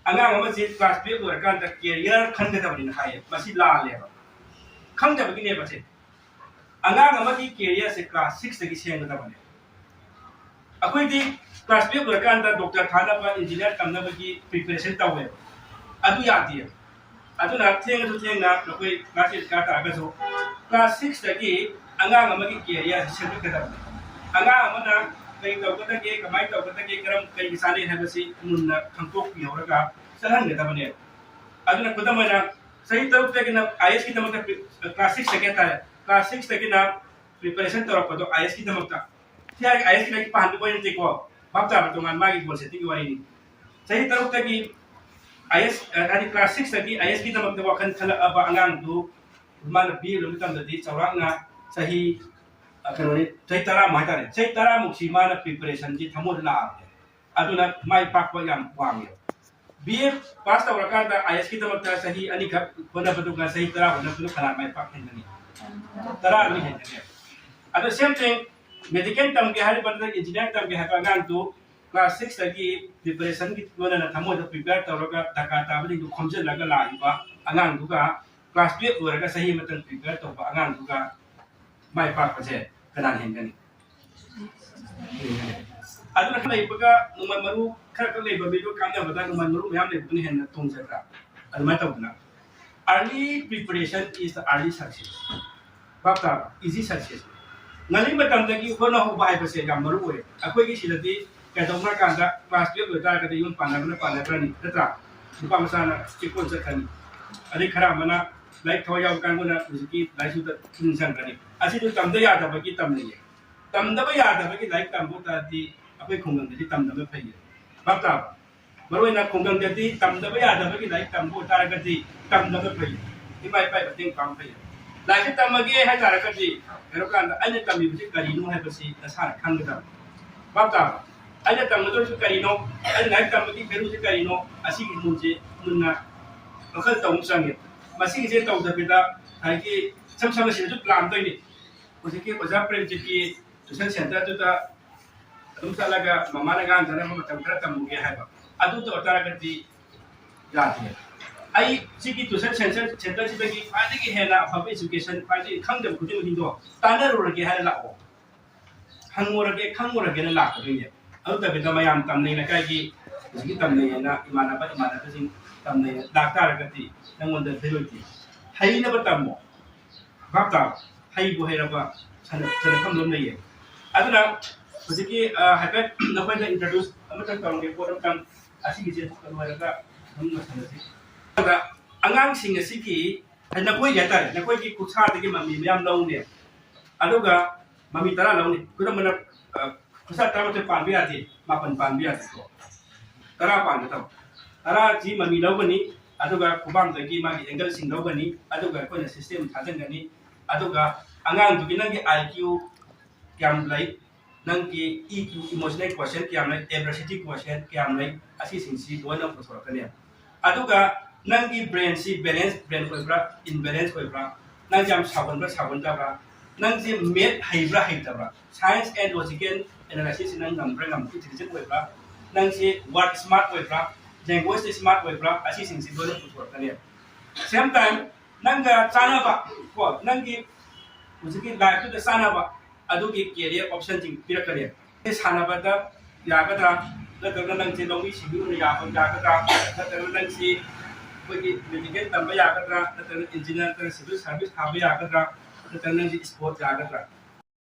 ꯑꯉꯥꯡ ꯑꯃꯁꯤ class twelve ꯂꯣꯏꯔꯀꯥꯟꯗ career ꯈꯟꯒꯗꯕꯅꯤꯅ ꯍꯥꯏꯌꯦ꯫ ꯃꯁꯤ ꯂꯥꯜꯂꯦꯕ꯫ ꯈꯪꯗꯕꯒꯤꯅꯦꯕ ꯁꯦ꯫ ꯑꯉꯥꯡ ꯑꯃꯒꯤ career ꯁꯦ class six ꯇꯒꯤ ꯁꯦꯝꯒꯗꯕꯅꯦ꯫ ꯑꯩꯈꯣꯏꯗꯤ class twelve ꯂꯣꯏꯔꯀꯥꯟꯗ doctor ꯊꯥꯅꯕ, engineer ꯇꯝꯅꯕꯒꯤ preparation ꯇꯧꯋꯦꯕ꯫ ꯑꯗꯨ ꯌꯥꯗꯦ꯫ ꯑꯗꯨꯅ ꯊꯦꯡꯉꯁꯨ ꯊꯦꯡꯅ ꯅꯈꯣꯏ class eight ꯀꯥ ꯇꯥꯔꯒꯁꯨ class six ꯇꯒꯤ ꯑꯉꯥꯡ ꯑꯃꯒꯤ career ꯁꯦꯝꯒꯠꯀꯗꯕꯅꯤ꯫ ꯑꯉꯥꯡ ꯑꯃꯅ ꯀꯔꯤ ꯇꯧꯒꯗꯒꯦ, ꯀꯃꯥꯏꯅ ꯇꯧꯒꯗꯒꯦ, ꯀꯔꯝ ꯀꯔꯤꯒꯤ ꯆꯥꯅꯩ ꯍꯥꯏꯕꯁꯤ ꯃꯨꯟꯅ ꯈꯪꯗꯣꯛꯄꯤꯍꯧꯔꯒ ꯆꯠꯍꯟꯒꯗꯕꯅꯦꯕ꯫ ꯑꯗꯨꯅ ꯈꯨꯗꯝ ꯑꯣꯏꯅ ꯆꯍꯤ ꯇꯔꯨꯛꯇꯒꯤꯅ IAS ꯀꯤꯗꯃꯛꯇ pre-, class six ꯇꯒꯤ ꯍꯥꯏꯇꯥꯔꯦ, class six ꯇꯒꯤꯅ preparation ꯇꯧꯔꯛꯄꯗꯣ IAS ꯀꯤꯗꯃꯛꯇ꯫ ꯁꯤ ꯍꯥꯏꯔꯒ IAS ꯀꯤ ꯂꯥꯏꯔꯤꯛ ꯄꯥꯍꯟꯕ ꯑꯣꯏꯅ ꯅꯠꯇꯦꯀꯣ, ꯚꯥꯞ ꯇꯥꯕ ꯇꯣꯉꯥꯟ ꯃꯥꯒꯤ goal setting ꯒꯤ ꯋꯥꯔꯤꯅꯤ꯫ ꯆꯍꯤ ꯇꯔꯨꯛꯇꯒꯤ IAS, ꯑ, ꯍꯥꯏꯗꯤ class six ꯇꯒꯤ IAS ꯀꯤꯗꯃꯛꯇ ꯋꯥꯈꯜ ꯈꯜꯂꯛꯑꯕ ꯑꯉꯥꯡꯗꯨ ꯃꯥꯅ B A ꯂꯣꯏꯕ ꯃꯇꯝꯗꯗꯤ ꯆꯥꯎꯔꯥꯛꯅ ꯆꯍꯤ, ꯑ, ꯀꯩꯅꯣꯅꯤ, ꯆꯍꯤ ꯇꯔꯥꯃꯨꯛ ꯍꯥꯏꯇꯥꯔꯦ, ꯆꯍꯤ ꯇꯔꯥꯃꯨꯛꯁꯤ ꯃꯥꯅ preparation ꯁꯤ ꯊꯃꯣꯏꯗ ꯂꯥꯛꯑꯕꯅꯦ꯫ ꯑꯗꯨꯅ ꯃꯥꯏ ꯄꯥꯛꯄ ꯌꯥꯝ ꯋꯥꯡꯉꯦ꯫ B A pass ꯇꯧꯔꯀꯥꯟꯗ IAS ꯀꯤꯗꯃꯛꯇ ꯆꯍꯤ ꯑꯅꯤꯈꯛ ꯍꯣꯠꯅꯕꯗꯨꯒ ꯆꯍꯤ ꯇꯔꯥ ꯍꯣꯠꯅꯕꯗꯨꯅ ꯀꯅꯥ ꯃꯥꯏ ꯄꯥꯛ ꯍꯦꯟꯒꯅꯤ? ꯇꯔꯥ ꯑꯗꯨꯝ ꯍꯦꯟꯒꯅꯤ꯫ ꯑꯗꯣ same thing, medical ꯇꯝꯒꯦ ꯍꯥꯏꯔꯤꯕ ꯅꯠꯇ꯭ꯔꯒ engineer ꯇꯝꯒꯦ ꯍꯥꯏꯕ ꯑꯉꯥꯡꯗꯨ class six ꯇꯒꯤ preparation ꯒꯤ ꯂꯣꯏꯅꯅ ꯊꯃꯣꯏꯗ prepare ꯇꯧꯔꯒ ꯗꯔꯀꯥꯔ ꯇꯥꯕꯁꯤꯡꯗꯨ ꯈꯣꯝꯖꯤꯜꯂꯒ ꯂꯥꯛꯏꯕ ꯑꯉꯥꯡꯗꯨꯒ class twelve ꯂꯣꯏꯔꯒ ꯆꯍꯤ ꯑꯃꯇꯪ prepare ꯇꯧꯕ ꯑꯉꯥꯡꯗꯨꯒ ꯃꯥꯏ ꯄꯥꯛꯄꯁꯦ ꯀꯅꯥꯅ ꯍꯦꯟꯒꯅꯤ? ꯑꯗꯨꯅ ꯈꯔ ꯂꯩꯕꯒ ꯅꯣꯡꯃꯩ ꯃꯔꯨ ꯈꯔ ꯈꯛ ꯂꯩꯕ ꯃꯤꯗꯨ ꯀꯥꯟꯅꯕꯗ ꯅꯣꯡꯃꯩ ꯃꯔꯨ ꯃꯌꯥꯝ ꯂꯩꯕꯗꯨꯅ ꯍꯦꯟꯅ ꯇꯣꯡꯖꯗ꯭ꯔꯥ? ꯑꯗꯨꯃꯥꯏꯅ ꯇꯧꯗꯅ early preparation is the early success. ꯚꯥꯞ ꯇꯥꯔꯕ? Easy success. ꯉꯜꯂꯤ ꯃꯇꯝꯗꯒꯤ ꯍꯣꯠꯅꯍꯧꯕ ꯍꯥꯏꯕꯁꯦ ꯌꯥꯝ ꯃꯔꯨ ꯑꯣꯏ꯫ ꯑꯩꯈꯣꯏꯒꯤ ꯁꯤꯗꯗꯤ ꯀꯩꯗꯧꯕ ꯀꯥꯟꯗ class twelve ꯂꯣꯏ ꯇꯥꯔꯒꯗꯤ ꯌꯨꯝ ꯄꯥꯟꯅꯕꯅ ꯄꯥꯟꯅꯈ꯭ꯔꯅꯤ, ꯅꯠꯇ꯭ꯔꯥ? ꯅꯨꯄꯥ ꯃꯆꯥꯅ ꯆꯦꯛꯀꯣꯟ ꯆꯠꯈ꯭ꯔꯅꯤ꯫ ꯑꯗꯩ ꯈꯔ ꯑꯃꯅ ꯂꯥꯏꯔꯤꯛ ꯊꯋꯥꯏ ꯌꯥꯎꯕ ꯀꯥꯡꯕꯨꯅ ꯍꯧꯖꯤꯛꯀꯤ ꯂꯥꯏꯔꯤꯛꯁꯤꯗ ꯄꯨꯛꯅꯤꯡ ꯆꯪꯈ꯭ꯔꯅꯤ꯫ ꯑꯁꯤꯗꯤ ꯇꯝꯗ ꯌꯥꯗꯕꯒꯤ ꯇꯝꯂꯤꯅꯦ꯫ ꯇꯝꯗꯕ ꯌꯥꯗꯕꯒꯤ ꯂꯥꯏꯔꯤꯛ ꯇꯝꯕ ꯇꯥꯔꯗꯤ ꯑꯩꯈꯣꯏ ꯈꯨꯡꯒꯪꯗꯗꯤ ꯇꯝꯗꯕ ꯐꯩꯌꯦ꯫ ꯚꯥꯞ ꯇꯥꯕ? ꯃꯔꯨꯑꯣꯏꯅ ꯈꯨꯡꯒꯪꯗꯗꯤ ꯇꯝꯗꯕ ꯌꯥꯗꯕꯒꯤ ꯂꯥꯏꯔꯤꯛ ꯇꯝꯕ ꯑꯣꯏꯇꯥꯔꯒꯗꯤ ꯇꯝꯗꯕ ꯐꯩ꯫ ꯏꯃꯥ ꯏꯄꯥ ꯃꯇꯦꯡ ꯄꯥꯡꯕ ꯐꯩ꯫ ꯂꯥꯏꯔꯤꯛꯁꯤ ꯇꯝꯃꯒꯦ ꯍꯥꯏꯇꯥꯔꯒꯗꯤ ꯀꯩꯅꯣ ꯀꯥꯟꯗ ꯑꯩꯅ ꯇꯝꯃꯤꯕꯁꯤ ꯀꯔꯤꯅꯣ ꯍꯥꯏꯕꯁꯤ ꯅꯁꯥꯅ ꯈꯪꯒꯗꯕ꯫ ꯚꯥꯞ ꯇꯥꯕ? ꯑꯩꯅ ꯇꯝꯒꯗꯧꯔꯤꯁꯤ ꯀꯔꯤꯅꯣ, ꯑꯩꯅ ꯂꯥꯏꯔꯤꯛ ꯇꯝꯕꯒꯤ value ꯁꯤ ꯀꯔꯤꯅꯣ, ꯑꯁꯤꯒꯤ ꯃꯨꯟꯁꯦ ꯃꯨꯟꯅ ꯋꯥꯈꯜ ꯇꯧꯕ ꯆꯪꯉꯦ꯫ ꯃꯁꯤꯒꯤꯁꯦ ꯇꯧꯗꯕꯤꯗ ꯉꯁꯥꯏꯒꯤ ꯏꯁꯝ ꯁꯝꯅ ꯁꯤꯗꯁꯨ ꯂꯥꯝꯗꯣꯏꯅꯤ꯫ ꯍꯧꯖꯤꯛꯀꯤ ꯑꯣꯖꯥ ꯄ꯭ꯔꯦꯝꯖꯤꯠꯀꯤ tuition centre ꯗꯨꯗ ꯑꯗꯨꯝ ꯆꯠꯂꯒ ꯃꯃꯥꯅ ꯉꯥꯡꯗꯅꯕ ꯃꯇꯝ ꯈꯔ ꯇꯝꯃꯨꯒꯦ ꯍꯥꯏꯕ, ꯑꯗꯨ ꯇꯧ ꯇꯥꯔꯒꯗꯤ ꯌꯥꯗꯦ꯫ ꯑꯩ ꯁꯤꯒꯤ tuition centre, centre ꯁꯤꯗꯒꯤ ꯈ꯭ꯋꯥꯏꯗꯒꯤ ꯍꯦꯟꯅ ꯑꯐꯕ education, ꯈ꯭ꯋꯥꯏꯗꯒꯤ ꯈꯪꯗꯕ ꯈꯨꯗꯤꯡꯃꯛꯁꯤꯡꯗꯣ ꯇꯥꯟꯅꯔꯨꯔꯒꯦ ꯍꯥꯏꯔ ꯂꯥꯛꯑꯣ, ꯍꯪꯉꯨꯔꯒꯦ, ꯈꯪꯉꯨꯔꯒꯦꯅ ꯂꯥꯛꯀꯗꯣꯏꯅꯦ꯫ ꯑꯗꯨ ꯅꯠꯇꯕꯤꯗ ꯃꯌꯥꯝ ꯇꯝꯅꯩ, ꯂꯩꯀꯥꯏꯒꯤ ꯍꯧꯖꯤꯛꯀꯤ ꯇꯝꯅꯩ ꯍꯥꯏꯅ ꯏꯃꯥꯟꯅꯕ ꯏꯃꯥꯟꯅꯕꯁꯤꯡ ꯇꯝꯅꯩ ꯂꯥꯛꯇꯥꯔꯒꯗꯤ ꯅꯪꯉꯣꯟꯗ ꯂꯩꯔꯣꯏꯗꯦ꯫ ꯍꯩꯅꯕ ꯇꯝꯃꯣ, ꯚꯥꯞ ꯇꯥꯕ? ꯍꯩꯕꯨ ꯍꯩꯔꯕ ꯁꯥꯟꯅ-, ꯁꯥꯟꯅꯐꯝ ꯂꯣꯏ ꯂꯩꯌꯦ꯫ ꯑꯗꯨꯅ ꯍꯧꯖꯤꯛꯀꯤ, ꯑ, ꯍꯥꯏꯐꯦꯠ ꯅꯈꯣꯏꯗ introduce ꯑꯃꯇꯪ ꯇꯧꯔꯝꯒꯦ, ꯄꯣꯠ ꯑꯃꯇꯪ ꯑꯁꯤꯒꯤꯁꯦ ꯂꯣꯏꯔꯒ ꯑꯗꯨꯝ ꯂꯣꯏꯁꯤꯜꯂꯁꯤ꯫ ꯑꯗ ꯑꯉꯥꯡꯁꯤꯡ ꯑꯁꯤꯒꯤ, ꯍꯥꯏꯗꯤ ꯅꯈꯣꯏꯒꯤ ꯍꯥꯏꯇꯥꯔꯦ, ꯅꯈꯣꯏꯒꯤ ꯈꯨꯠꯁꯥꯗꯒꯤ ꯃꯃꯤ ꯃꯌꯥꯝ ꯂꯧꯅꯦ, ꯑꯗꯨꯒ ꯃꯃꯤ ꯇꯔꯥ ꯂꯧꯅꯤ꯫ ꯈꯨꯗꯝ ꯑꯣꯏꯅ, ꯑ, ꯈꯨꯠꯁꯥ ꯇꯔꯥꯃꯥꯊꯣꯏ ꯄꯥꯟꯕ ꯌꯥꯗꯦ, ꯃꯥꯄꯟ ꯄꯥꯟꯕ ꯌꯥꯗꯦꯀꯣ, ꯇꯔꯥ ꯄꯥꯟꯒꯗꯕ꯫ ꯇꯔꯥꯁꯤ ꯃꯃꯤ ꯂꯧꯒꯅꯤ, ꯑꯗꯨꯒ ꯈꯨꯕꯥꯡꯗꯒꯤ ꯃꯥꯒꯤ angle ꯁꯤꯡ ꯂꯧꯒꯅꯤ, ꯑꯗꯨꯒ ꯑꯩꯈꯣꯏꯅ system ꯊꯥꯖꯤꯟꯒꯅꯤ꯫ ꯑꯗꯨꯒ ꯑꯉꯥꯡꯗꯨꯒꯤ ꯅꯪꯒꯤ I Q ꯀꯌꯥꯝ ꯂꯩ, ꯅꯪꯒꯤ E Q, emotional quotient ꯀꯌꯥꯝ ꯂꯩ, adversity quotient ꯀꯌꯥꯝ ꯂꯩ, ꯑꯁꯤꯁꯤꯡꯁꯤ ꯂꯣꯏꯅ ꯄꯨꯊꯣꯔꯛꯀꯅꯤ꯫ ꯑꯗꯨꯒ ꯅꯪꯒꯤ brain ꯁꯤ balance brain ꯑꯣꯏꯕ꯭ꯔꯥ, imbalance ꯑꯣꯏꯕ꯭ꯔꯥ, ꯅꯪ ꯌꯥꯝ ꯁꯥꯎꯒꯟꯕ꯭ꯔꯥ, ꯁꯥꯎꯒꯟꯗꯕ꯭ꯔꯥ, ꯅꯪꯁꯦ math ꯍꯩꯕ꯭ꯔꯥ, ꯍꯩꯇꯕ꯭ꯔꯥ, science and logical analysis ꯁꯤ ꯅꯪ ꯉꯝꯕ꯭ꯔꯥ, ꯉꯝꯗꯕ꯭ꯔꯥ, intelligent ꯑꯣꯏꯕ꯭ꯔꯥ, ꯅꯪꯁꯦ word smart ꯑꯣꯏꯕ꯭ꯔꯥ, language smart ꯑꯣꯏꯕ꯭ꯔꯥ, ꯑꯁꯤꯁꯤꯡꯁꯤ ꯂꯣꯏꯅ ꯄꯨꯊꯣꯔꯛꯀꯅꯤ꯫ Same time, ꯅꯪꯒ ꯆꯥꯅꯕ, ꯀꯣ, ꯅꯪꯒꯤ ꯍꯧꯖꯤꯛꯀꯤ life ꯇꯨꯗ ꯆꯥꯅꯕ ꯑꯗꯨꯒꯤ career option ꯁꯤꯡ ꯄꯤꯔꯛꯀꯅꯤ꯫ ꯁꯥꯟꯅꯕꯗ ꯌꯥꯒꯗ꯭ꯔꯥ, ꯅꯠꯇ꯭ꯔꯒ ꯅꯪꯁꯦ ꯂꯧꯃꯤ ꯁꯤꯡꯃꯤ ꯑꯣꯏꯅ ꯌꯥꯕ ꯌꯥꯒꯗ꯭ꯔꯥ, ꯅꯠꯇ꯭ꯔꯒ ꯅꯪꯁꯤ ꯑꯩꯈꯣꯏꯒꯤ medical ꯇꯝꯕ ꯌꯥꯒꯗ꯭ꯔꯥ, ꯅꯠꯇ꯭ꯔꯒ engineer ꯅꯠꯇ꯭ꯔꯒ civil service ꯊꯥꯕ ꯌꯥꯒꯗ꯭ꯔꯥ, ꯅꯠꯇ꯭ꯔꯒ ꯅꯪꯁꯤ sport ꯌꯥꯒꯗ꯭ꯔꯥ?